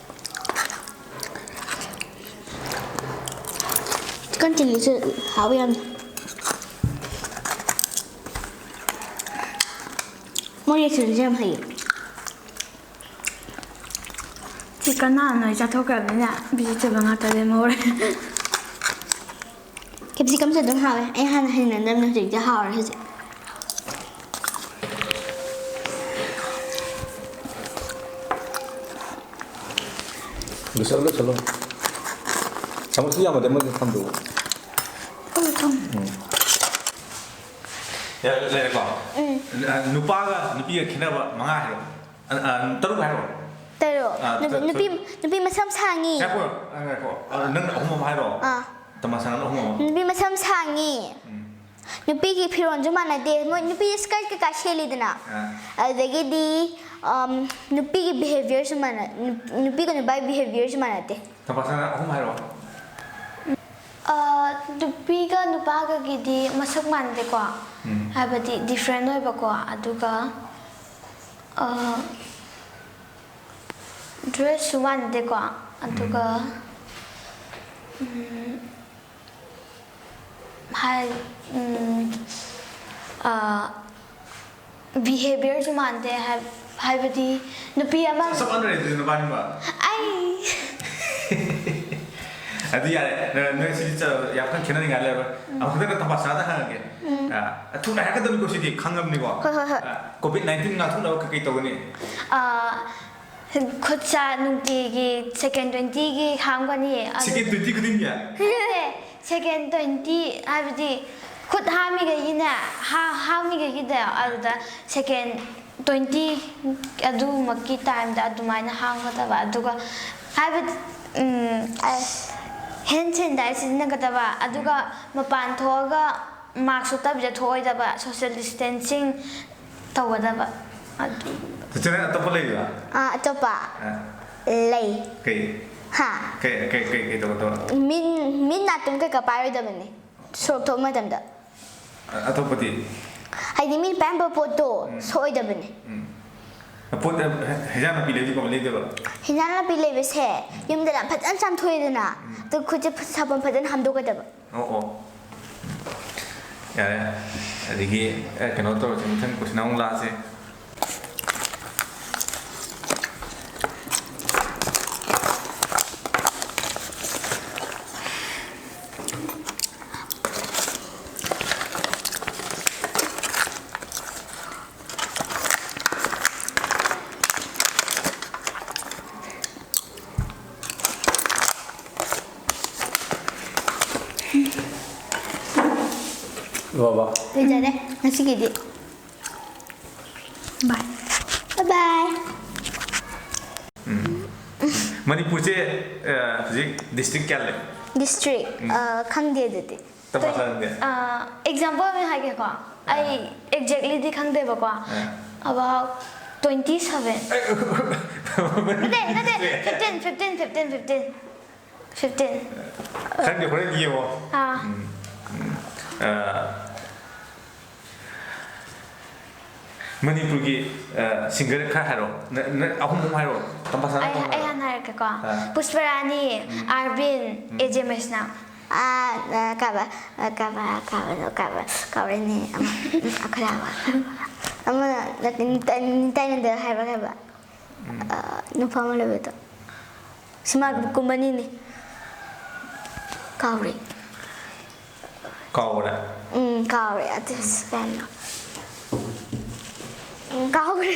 ꯆꯤꯛꯀꯟ ꯆꯤꯂꯤꯁꯦ ꯍꯥꯎꯋꯦ ꯌꯥꯝꯅ꯫ ꯃꯣꯏ ꯔꯦꯁꯇꯨꯔꯦꯟꯁꯦ ꯌꯥꯝ ꯍꯩꯌꯦ꯫ ꯆꯤꯛꯀꯟ ꯅꯍꯥꯟ ꯅꯣꯏ ꯆꯥꯊꯣꯛꯈ꯭ꯔꯕꯅꯤꯅ ꯚꯤꯖꯤꯇꯦꯕꯜ ꯉꯥꯛꯇ ꯂꯦꯝꯍꯧꯔꯦ꯫ ꯀꯦꯞꯁꯤꯀꯝꯁꯨ ꯑꯗꯨꯝ ꯍꯥꯎꯋꯦ꯫ ꯑꯩ ꯍꯥꯟꯅ ꯍꯩꯅꯗꯕꯅꯦ, ꯍꯧꯖꯤꯛꯇꯤ ꯍꯥꯎꯔꯦ ꯍꯧꯖꯤꯛ꯫ ꯂꯣꯏꯁꯜꯂꯣ, ꯂꯣꯏꯁꯜꯂꯣ꯫ ꯆꯥꯃꯁꯇꯤ ꯌꯥꯝꯃꯗꯤ ꯑꯃꯗꯤ ꯊꯝꯗꯣꯛꯑꯣ꯫ ꯎꯝ꯫ ꯌꯥꯔꯦ, ꯂꯩꯔꯦꯀꯣ? ꯎꯝ꯫ ꯑ, ꯅꯨꯄꯥꯒ ꯅꯨꯄꯤꯒ ꯈꯦꯠꯅꯕ ꯃꯉꯥ ꯍꯥꯏꯔꯣ꯫ ꯑ, ꯑ, ꯇꯔꯨꯛ ꯍꯥꯏꯔꯣ꯫ ꯇꯔꯨꯛ꯫ ꯑ, ꯅꯨ-, ꯇ-, ꯅꯨꯄꯤ, ꯇ-, ꯅꯨꯄꯤ ꯃꯁꯝ ꯁꯥꯡꯉꯤ꯫ ꯉꯥꯏꯈꯣ, ꯑ, ꯉꯥꯏꯈꯣ꯫ ꯑ, ꯅꯪ ꯑꯍꯨꯝ ꯑꯃ ꯍꯥꯏꯔꯣ꯫ ꯑꯥ꯫ ꯇꯃꯥꯁꯥꯅ ꯑꯍꯨꯝ ꯑꯃ꯫ ꯅꯨꯄꯤ ꯃꯁꯝ ꯁꯥꯡꯉꯤ꯫ ꯎꯝ꯫ ꯅꯨꯄꯤꯒꯤ ꯐꯤꯔꯣꯜꯁꯨ ꯃꯥꯟꯅꯗꯦ꯫ ꯃꯣꯏ ꯅꯨꯄꯤ skirt ꯀꯩꯀꯥ ꯁꯦꯠꯂꯤꯗꯅ꯫ ꯑꯥ꯫ ꯑꯗꯨꯗꯒꯤꯗꯤ, ꯑꯝ, ꯅꯨꯄꯤꯒꯤ behaviourꯁꯨ ꯃꯥꯟꯅ-, ꯅꯨꯞ-, ꯅꯨꯄꯤꯒ ꯅꯨꯄꯥꯒꯤ behaviourꯁꯨ ꯃꯥꯟꯅꯗꯦ꯫ ꯇꯝꯐꯥꯁꯅꯥ ꯑꯍꯨꯝ ꯍꯥꯏꯔꯛꯑꯣ꯫ ꯑ, ꯅꯨꯄꯤꯒ ꯅꯨꯄꯥꯒꯒꯤꯗꯤ ꯃꯁꯛ ꯃꯥꯟꯗꯦꯀꯣ꯫ ꯎꯝ꯫ ꯍꯥꯏꯕꯗꯤ different ꯑꯣꯏꯕꯀꯣ꯫ ꯑꯗꯨꯒ, ꯑ, dressꯁꯨ ꯃꯥꯟꯗꯦꯀꯣ꯫ ꯑꯗꯨꯒ, ꯎꯝ꯫ ꯎꯝ, ꯍꯥꯏ-, ꯎꯝ, ꯑ, behaviourꯁꯨ ꯃꯥꯟꯗꯦ ꯍꯥꯏ-, ꯍꯥꯏꯕꯗꯤ ꯅꯨꯄꯤ ꯑꯃ ꯆꯞ ꯃꯥꯟꯅꯔꯦ ꯑꯗꯨꯗꯤ ꯅꯕꯥꯅꯤꯃꯛ꯫ ꯑꯩ ꯑꯗꯨ ꯌꯥꯔꯦ, ꯅ-, ꯅꯣꯏ ꯁꯤꯗꯤ ꯆ-, ꯌꯥꯝ ꯀꯟꯅ ꯈꯦꯠꯅꯅꯤꯡꯉꯥꯏ ꯂꯩꯔꯣꯏ꯫ ꯎꯝ꯫ ꯑꯃꯨꯛꯇꯪꯒ ꯇꯝꯐꯥꯁꯅꯥꯗ ꯍꯪꯉꯒꯦ꯫ ꯎꯝ꯫ ꯑ, ꯊꯨꯅ ꯍꯥꯏꯔꯛꯀꯗꯕꯅꯤꯀꯣ ꯁꯤꯗꯤ, ꯈꯪꯉꯕꯅꯤꯀꯣ? ꯍꯣꯏ, ꯍꯣꯏ, ꯍꯣꯏ꯫ ꯑ, COVID nineteen ꯉꯥꯛꯊꯣꯛꯅꯕ ꯀꯩꯀꯩ ꯇꯧꯒꯅꯤ? ꯑ, ꯈꯨꯠ ꯁꯥ ꯅꯨꯡꯇꯤꯒꯤ second twentyꯒꯤ ꯍꯥꯝꯒꯅꯤ꯫ ꯑꯗꯨ second twenty ꯈꯨꯗꯤꯡꯒꯤ? ꯅꯠꯇꯦ, second twenty ꯍꯥꯏꯕꯗꯤ ꯈꯨꯠ ꯍꯥꯝꯃꯤꯈꯩꯒꯤꯅꯦ, ꯍꯥ-, ꯍꯥꯝꯃꯤꯈꯩꯒꯤꯗ ꯑꯗꯨꯗ second twenty ꯑꯗꯨꯃꯛꯀꯤ timeꯗ ꯑꯗꯨꯃꯥꯏꯅ ꯍꯥꯝꯒꯗꯕ꯫ ꯑꯗꯨꯒ ꯍꯥꯏꯕꯗꯤ, ꯎꯝ, ꯑ, hand sanitizer ꯁꯤꯖꯤꯟꯅꯒꯗꯕ꯫ ꯑꯗꯨꯒ ꯃꯄꯥꯟ ꯊꯣꯛꯑꯒ mask ꯎꯞꯇꯕꯤꯗ ꯊꯣꯛꯑꯣꯏꯗꯕ, social distancing ꯇꯧꯒꯗꯕ꯫ ꯑꯗꯨ ꯆꯤꯆꯦ, ꯅꯪ ꯑꯇꯣꯞꯄ ꯂꯩꯕ꯭ꯔꯥ? ꯑꯥ, ꯑꯇꯣꯞꯄ ꯑꯥ꯫ ꯂꯩ꯫ ꯀꯩ? ꯍꯥ? ꯀꯩ, ꯀꯩ, ꯀꯩ, ꯀꯩ ꯇꯧꯒꯗꯕ? ꯃꯤꯠ, ꯃꯤꯠ ꯅꯥꯇꯣꯟ ꯀꯩꯀꯥ ꯄꯥꯏꯔꯣꯏꯗꯕꯅꯦ꯫ ꯁꯣꯔꯣꯛ ꯊꯣꯛꯄ ꯃꯇꯝꯗ꯫ ꯑ- ꯑꯇꯣꯞꯄꯗꯤ? ꯍꯥꯏꯗꯤ ꯃꯤꯅ ꯄꯥꯏꯔꯝꯕ ꯄꯣꯠꯇꯣ ꯁꯣꯛꯑꯣꯏꯗꯕꯅꯦ꯫ ꯎꯝ꯫ ꯄꯣꯠ ꯍꯦꯟꯖꯥꯡ ꯅꯥꯄꯤ ꯂꯩꯕꯗꯤ ꯀꯃꯥꯏꯅ ꯂꯩꯗꯣꯏꯕ? ꯍꯤꯟꯖꯥꯡ ꯅꯥꯄꯤ ꯂꯩꯕꯁꯦ ꯌꯨꯝꯗ ꯐꯖꯅ ꯆꯥꯝꯊꯣꯛꯑꯦꯗꯅ, ꯑꯗꯨ ꯈꯨꯠꯁꯦ ꯁꯥꯄꯣꯟ ꯐꯖꯅ ꯍꯥꯝꯗꯣꯛꯀꯗꯕ꯫ ꯑꯣ ꯑꯣ꯫ ꯌꯥꯔꯦ꯫ ꯑꯗꯒꯤ ꯑꯦ, ꯀꯩꯅꯣ ꯇꯧꯔꯁꯦ, ꯃꯊꯪ ꯀꯣꯏꯁꯟ ꯑꯃꯨꯛ ꯂꯥꯛꯑꯁꯦ꯫ ꯕꯥꯕꯥ꯫ ꯂꯣꯏꯖꯔꯦ ꯉꯁꯤꯒꯤꯗꯤ꯫ ꯕꯥꯏ꯫ ꯕꯥꯏ ꯕꯥꯏ꯫ ꯃꯅꯤꯄꯨꯔꯁꯦ ꯑ, ꯍꯧꯖꯤꯛ ꯗꯤꯁꯇ꯭ꯔꯤꯛ ꯀꯌꯥ ꯂꯩ? ꯗꯤꯁꯇ꯭ꯔꯤꯛ? ꯑ, ꯈꯪꯗꯦ ꯑꯗꯨꯗꯤ꯫ ꯇꯝꯄꯥꯛ ꯆꯥꯅꯗꯦ? ꯑꯦꯛꯖꯥꯝꯄꯜ ꯑꯃ ꯍꯥꯏꯒꯦꯀꯣ꯫ ꯑꯩ ꯑꯦꯛꯖꯦꯛꯂꯤꯗꯤ ꯈꯪꯗꯦꯕꯀꯣ꯫ ꯑ꯫ About twenty seven. ꯅꯠꯇꯦ, ꯅꯠꯇꯦ, fifteen, fifteen, fifteen, fifteen. Fifteen. ꯈꯪꯗꯦ, ꯍꯣꯔꯦꯟ ꯌꯦꯡꯉꯣ꯫ ꯑꯥ꯫ ꯑ, ꯃꯅꯤꯄꯨꯔꯒꯤ ꯁꯤꯡꯒꯔ ꯈꯔ ꯍꯥꯏꯔꯣ꯫ ꯅ- ꯅ- ꯑꯍꯨꯝ ꯑꯍꯨꯝ ꯍꯥꯏꯔꯣ꯫ ꯇꯝꯐꯥꯁꯅꯥ ꯑꯩ ꯑꯍꯨꯝ ꯑꯩ ꯍꯥꯏꯔꯣ꯫ ꯍꯥꯟꯅ ꯍꯥꯏꯔꯛꯀꯦꯀꯣ꯫ ꯑꯥ꯫ ꯄꯨꯁꯄꯔꯥꯅꯤ, ꯑꯥꯔꯕꯤꯟ, ꯑꯦ ꯖꯦ ꯃꯩꯁꯅꯥꯝ꯫ ꯑꯥ, ꯑ, ꯀꯥꯕ, ꯑ, ꯀꯥꯕ, ꯀꯥꯕꯗꯣ, ꯀꯥꯕ, ꯀꯥꯎꯔꯦꯅꯦ꯫ ꯑꯃ, ꯎꯝ, ꯑꯩꯈꯣꯏ ꯂꯥꯛꯑꯣ꯫ ꯑꯃ, ꯅꯠꯇꯦ, ꯅꯤꯇꯥ- ꯅꯤꯇꯥꯅꯟꯗ ꯍꯥꯏꯕ, ꯀꯥꯕ꯫ ꯑ, ꯅꯨꯄꯥ ꯑꯃ ꯂꯩꯕꯗꯣ꯫ ꯁꯤꯃꯥ ꯀꯨꯝꯕꯅꯤꯅꯦ꯫ ꯀꯥꯎꯔꯦ꯫ ꯀꯥꯎꯔꯦ꯫ ꯎꯝ, ꯀꯥꯎꯔꯦ꯫ ꯑꯗꯨꯁꯨ ꯀꯩꯅꯣ꯫ ꯎꯝ, ꯀꯥꯎꯔꯦ꯫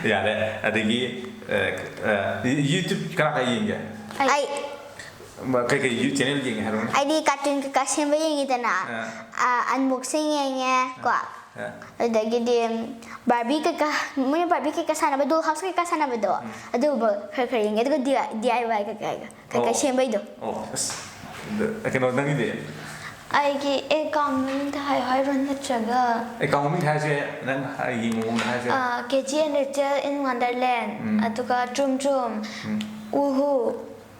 ꯌꯥꯔꯦ꯫ ꯑꯗꯒꯤ ꯑ, ꯑ, YouTube ꯀꯅꯥ ꯀꯅꯥ ꯌꯦꯡꯒꯦ? ꯑꯩ ꯃ- ꯀꯩꯀꯩ ꯌꯨ ꯆꯦꯅꯦꯜ ꯌꯦꯡꯉꯦ ꯍꯥꯏꯔꯣꯅꯦ꯫ ꯑꯩꯗꯤ ꯀꯥꯔꯇꯨꯟ ꯀꯩꯀꯥ ꯁꯦꯝꯕ ꯌꯦꯡꯉꯤꯗꯅ꯫ ꯑꯥ꯫ ꯑ, ꯑꯟꯕꯣꯛꯁꯤꯡ ꯌꯦꯡꯉꯦ ꯀꯣ꯫ ꯑꯥ꯫ ꯑꯗꯒꯤꯗꯤ ꯕꯥꯔꯕꯤ ꯀꯩꯀꯥ, ꯃꯣꯏꯅ ꯕꯥꯔꯕꯤ ꯀꯩꯀꯥ ꯁꯥꯟꯅꯕ, ꯗꯣꯜ ꯍꯥꯎꯁ ꯀꯩꯀꯥ ꯁꯥꯟꯅꯕꯗꯣ, ꯑꯗꯨꯒꯨꯝꯕ ꯈꯔ ꯈꯔ ꯌꯦꯡꯉꯦ꯫ ꯑꯗꯨꯒ ꯗꯤ ꯑꯥꯏ ꯋꯥꯏ ꯀꯩꯀꯥ ꯀꯩꯀꯥ ꯑꯣ꯫ ꯁꯦꯝꯕꯩꯗꯣ꯫ ꯑꯣ ꯑꯁ꯫ ꯑꯗ- ꯀꯩꯅꯣ ꯅꯪꯒꯤꯗꯤ? ꯑꯩꯒꯤ ꯑꯦꯀꯥꯎꯟ ꯃꯃꯤꯡꯗ ꯍꯥꯏꯌꯨ ꯍꯥꯏꯔꯣ ꯅꯠꯇ꯭ꯔꯒ? ꯑꯦꯀꯥꯎꯟ ꯃꯃꯤꯡ ꯍꯥꯏꯔꯁꯦ꯫ ꯅꯪ ꯍꯥꯏꯒꯤ ꯃꯑꯣꯡꯗ ꯍꯥꯏꯔꯁꯦ꯫ ꯀꯦ ꯖꯤ ꯑꯦꯟ ꯔꯦꯆꯦꯜ ꯏꯟ ꯋꯥꯟꯗꯔꯂꯦꯟ꯫ ꯑꯗꯨꯒ ꯇ꯭ꯔꯨꯝ ꯇ꯭ꯔꯨꯝ꯫ ꯎꯍꯨ꯫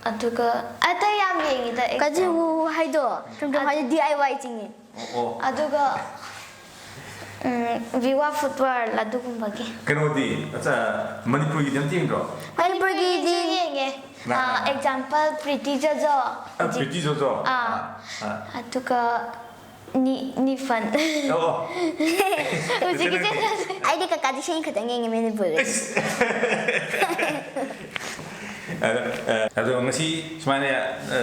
ꯑꯗꯨꯒ ꯑꯇꯩ ꯌꯥꯝ ꯌꯦꯡꯉꯤꯗ ꯑꯦꯛ- ꯀꯖꯤꯋꯨ ꯍꯥꯏꯗꯣ ꯁꯨꯝ ꯁꯨꯝ ꯍꯥꯏꯗꯤ ꯗꯤ ꯑꯥꯏ ꯋꯥꯏ ꯆꯤꯡꯉꯤ꯫ ꯑꯣ ꯑꯣ ꯑꯗꯨꯒ ꯎꯝ, ꯚꯤꯋꯥ ꯐꯨꯠꯕꯣꯜ ꯑꯗꯨꯒꯨꯝꯕꯒꯤ꯫ ꯀꯩꯅꯣꯗꯤ ꯑꯠꯆꯥ, ꯃꯅꯤꯄꯨꯔꯒꯤꯗꯤ ꯑꯝꯇ ꯌꯦꯡꯗ꯭ꯔꯣ? ꯃꯅꯤꯄꯨꯔꯒꯤꯗꯤ ꯌꯦꯡꯉꯦ꯫ ꯀꯅꯥ, ꯀꯅꯥ? ꯑꯦꯛꯖꯥꯝꯄꯜ ꯄ꯭ꯔꯤꯇꯤ ꯖꯣꯖꯣ꯫ ꯑ, ꯄ꯭ꯔꯤꯇꯤ ꯖꯣꯖꯣ? ꯑꯥ꯫ ꯑꯥ꯫ ꯑꯗꯨꯒ ꯅꯤ ꯅꯤꯐꯟ꯫ ꯑꯣ ꯑꯣ꯫ ꯍꯧꯖꯤꯛꯀꯤ ꯅꯪꯗꯤ? ꯆꯦꯟꯅꯁꯦ꯫ ꯑꯩꯗꯤ ꯀꯀꯥꯗꯤ ꯁꯦꯟ ꯈꯛꯇꯪ ꯌꯦꯡꯉꯦ ꯃꯅꯤꯄꯨꯔꯒꯤ꯫ ꯑꯗꯣ, ꯑ, ꯑꯗꯣ ꯉꯁꯤ ꯁꯨꯃꯥꯏꯅ ꯑ,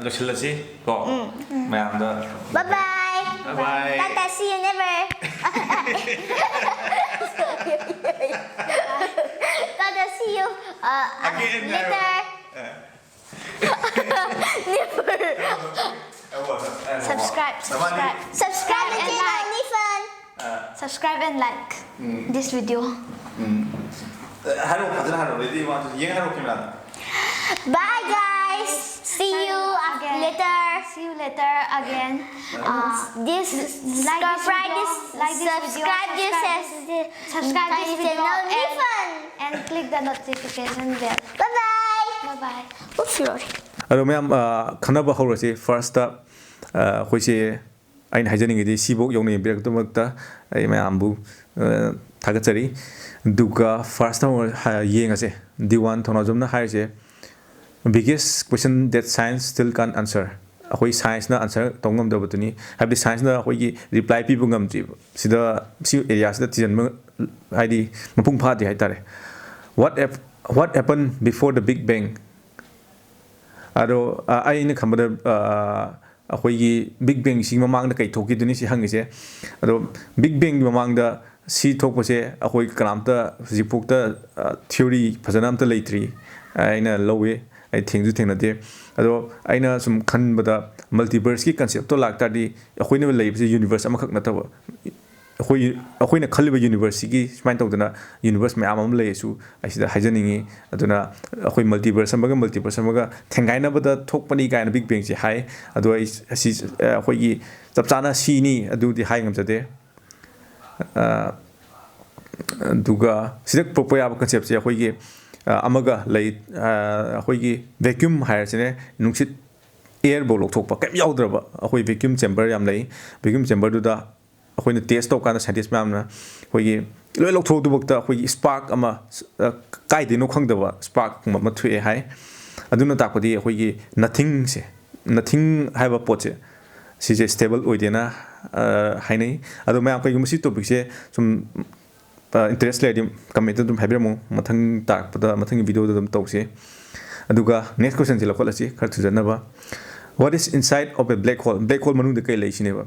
ꯂꯣꯏꯁꯤꯜꯂꯁꯤ ꯀꯣ ꯃꯌꯥꯝꯗ꯫ Bye bye. Bye bye. Tata, see you never. Tata, see you uh, Again, later. ꯑ, Never. ꯑ, ꯋꯥ, ꯑ, ꯋꯥ. Subscribe, ꯅꯕꯥꯅꯤ, subscribe. Subscribe and And channel like. Nifan. ꯑ, Subscribe and like this video. ꯎꯝ꯫ ꯑ, ꯍꯥꯏꯔꯛꯑꯣ, ꯐꯖꯅ ꯍꯥꯏꯔꯛꯑꯣ꯫ Ready, one, two, ꯌꯦꯡ ꯍꯥꯏꯔꯛꯑꯣ, ꯀꯦꯃꯦꯔꯥꯗ꯫ Bye guys. See you af- Again. Later. See you later again. Uh, This like this subscribe video, this like this video, subscribe this subscribe as subscribe this video channel and, Nifan. And click the notification bell. Bye bye. Bye bye. Oops, sorry. ꯑꯗꯣ ꯃꯌꯥꯝ, ꯑ, ꯈꯟꯅꯕ ꯍꯧꯔꯁꯤ꯫ First, ꯑ, ꯑꯩꯈꯣꯏꯁꯦ ꯑꯩꯅ ꯍꯥꯏꯖꯅꯤꯡꯉꯤꯗꯤ ꯁꯤꯐꯥꯎ ꯌꯧꯅ ꯌꯦꯡꯕꯤꯔꯛꯄꯒꯤꯗꯃꯛꯇ ꯑꯩ ꯃꯌꯥꯝꯕꯨ, ꯑ, ꯊꯥꯒꯠꯆꯔꯤ꯫ ꯑꯗꯨꯒ first ꯍꯧꯔ-, ꯍ-, ꯌꯦꯡꯉꯁꯦ꯫ ꯗꯤꯋꯥꯟ ꯊꯧꯅꯥꯖꯝꯅ ꯍꯥꯏꯔꯤꯁꯦ, "Biggest question that science still can't answer"꯫ ꯑꯩꯈꯣꯏ scienceꯅ answer ꯇꯧ ꯉꯝꯗꯕꯗꯨꯅꯤ, ꯍꯥꯏꯕꯗꯤ scienceꯅ ꯑꯩꯈꯣꯏꯒꯤ reply ꯄꯤꯕ ꯉꯝꯗ꯭ꯔꯤꯕ꯫ ꯁꯤꯗ, ꯁꯤ areaꯁꯤꯗ ꯊꯤꯖꯤꯟꯕ, ꯍꯥꯏꯗꯤ, ꯃꯄꯨꯡ ꯐꯥꯗꯦ ꯍꯥꯏꯇꯥꯔꯦ꯫ What hap-, what happened before the Big Bang? ꯑꯗꯣ, ꯑ, ꯑꯩꯅ ꯈꯟꯕꯗ, ꯑ, ꯑꯩꯈꯣꯏꯒꯤ Big Bangꯁꯤ ꯃꯃꯥꯡꯗ ꯀꯩ ꯊꯣꯛꯈꯤꯗꯨꯅꯤ ꯁꯤ ꯍꯪꯉꯤꯁꯦ꯫ ꯑꯗꯣ Big Bangꯒꯤ ꯃꯃꯥꯡꯗ ꯁꯤ ꯊꯣꯛꯄꯁꯦ ꯑꯩꯈꯣꯏ ꯀꯅꯥꯝꯇ ꯍꯧꯖꯤꯛꯐꯥꯎꯗ, ꯑ, theory ꯐꯖꯅ ꯑꯝꯇ ꯂꯩꯇ꯭ꯔꯤ꯫ ꯑꯩꯅ ꯂꯧꯋꯤ, ꯑꯩ ꯊꯦꯡꯁꯨ ꯊꯦꯡꯅꯗꯦ꯫ ꯑꯗꯣ ꯑꯩꯅ ꯁꯨꯝ ꯈꯟꯕꯗ multiverseꯀꯤ conceptꯇꯣ ꯂꯥꯛꯇꯥꯔꯗꯤ ꯑꯩꯈꯣꯏꯅ ꯂꯩꯕꯁꯦ universe ꯑꯃꯈꯛ ꯅꯠꯇꯕ, ꯑꯩꯈꯣꯏ, ꯑꯩꯈꯣꯏꯅ ꯈꯜꯂꯤꯕ universeꯁꯤꯒꯤ ꯁꯨꯃꯥꯏꯅ ꯇꯧꯗꯅ universe ꯃꯌꯥꯝ ꯑꯃ ꯂꯩꯔꯁꯨ ꯑꯩ ꯁꯤꯗ ꯍꯥꯏꯖꯅꯤꯡꯉꯤ꯫ ꯑꯗꯨꯅ ꯑꯩꯈꯣꯏ multiverse ꯑꯃꯒ multiverse ꯑꯃꯒ ꯊꯦꯡꯒꯥꯏꯅꯕꯗ ꯊꯣꯛꯄꯅꯤ ꯀꯥꯏꯅ Big Bangꯁꯦ ꯍꯥꯏ꯫ ꯑꯗꯣ ꯑꯩ ꯑꯁꯤ, ꯑꯩꯈꯣꯏꯒꯤ ꯆꯞ ꯆꯥꯅ ꯁꯤꯅꯤ ꯑꯗꯨꯗꯤ ꯍꯥꯏ ꯉꯝꯖꯗꯦ꯫ ꯑ, ꯑꯗꯨꯒ ꯁꯤꯗ ꯄꯨꯔꯛꯄ ꯌꯥꯕ conceptꯁꯦ ꯑꯩꯈꯣꯏꯒꯤ, ꯑ, ꯑꯃꯒ ꯂꯩ, ꯑ, ꯑꯩꯈꯣꯏꯒꯤ vacuum ꯍꯥꯏꯔꯁꯤꯅꯦ, ꯅꯨꯡꯁꯤꯠ, airꯐꯧ ꯂꯧꯊꯣꯛꯄ ꯀꯩꯝ ꯌꯥꯎꯗ꯭ꯔꯕ ꯑꯩꯈꯣꯏ vacuum chamber ꯌꯥꯝ ꯂꯩ꯫ Vacuum chamberꯗꯨꯗ ꯑꯩꯈꯣꯏꯅ test ꯇꯧꯀꯥꯟꯗ scientist ꯃꯌꯥꯝꯅ ꯑꯩꯈꯣꯏꯒꯤ ꯂꯣꯏ ꯂꯧꯊꯣꯛꯇꯨꯕꯛꯇ ꯑꯩꯈꯣꯏꯒꯤ spark ꯑꯃ, ꯑ, ꯀꯥꯏꯗꯩꯅꯣ ꯈꯪꯗꯕ sparkꯀꯨꯝꯕ ꯑꯃ ꯊꯣꯛꯑꯦ ꯍꯥꯏ꯫ ꯑꯗꯨꯅ ꯇꯥꯛꯄꯗꯤ ꯑꯩꯈꯣꯏꯒꯤ nothingꯁꯦ, nothing ꯍꯥꯏꯕ ꯄꯣꯠꯁꯦ, ꯁꯤꯁꯦ stable ꯑꯣꯏꯗꯦꯅ, ꯑ, ꯍꯥꯏꯅꯩ꯫ ꯑꯗꯣ ꯃꯌꯥꯝ ꯀꯩꯒꯨꯝꯕ ꯁꯤ topicꯁꯦ ꯁꯨꯝ, ꯑ, interest ꯂꯩꯔꯗꯤ commentꯇ ꯑꯗꯨꯝ ꯍꯥꯏꯕꯤꯔꯝꯃꯨ, ꯃꯊꯪ ꯇꯥꯔꯛꯄꯗ, ꯃꯊꯪꯒꯤ videoꯗ ꯑꯗꯨꯝ ꯇꯧꯁꯤ꯫ ꯑꯗꯨꯒ next questionꯁꯦ ꯂꯧꯈꯠꯂꯁꯤ ꯈꯔ ꯊꯨꯖꯟꯅꯕ꯫ What is inside of a black hole? Black hole ꯃꯅꯨꯡꯗ ꯀꯩ ꯂꯩ ꯁꯤꯅꯦꯕ꯫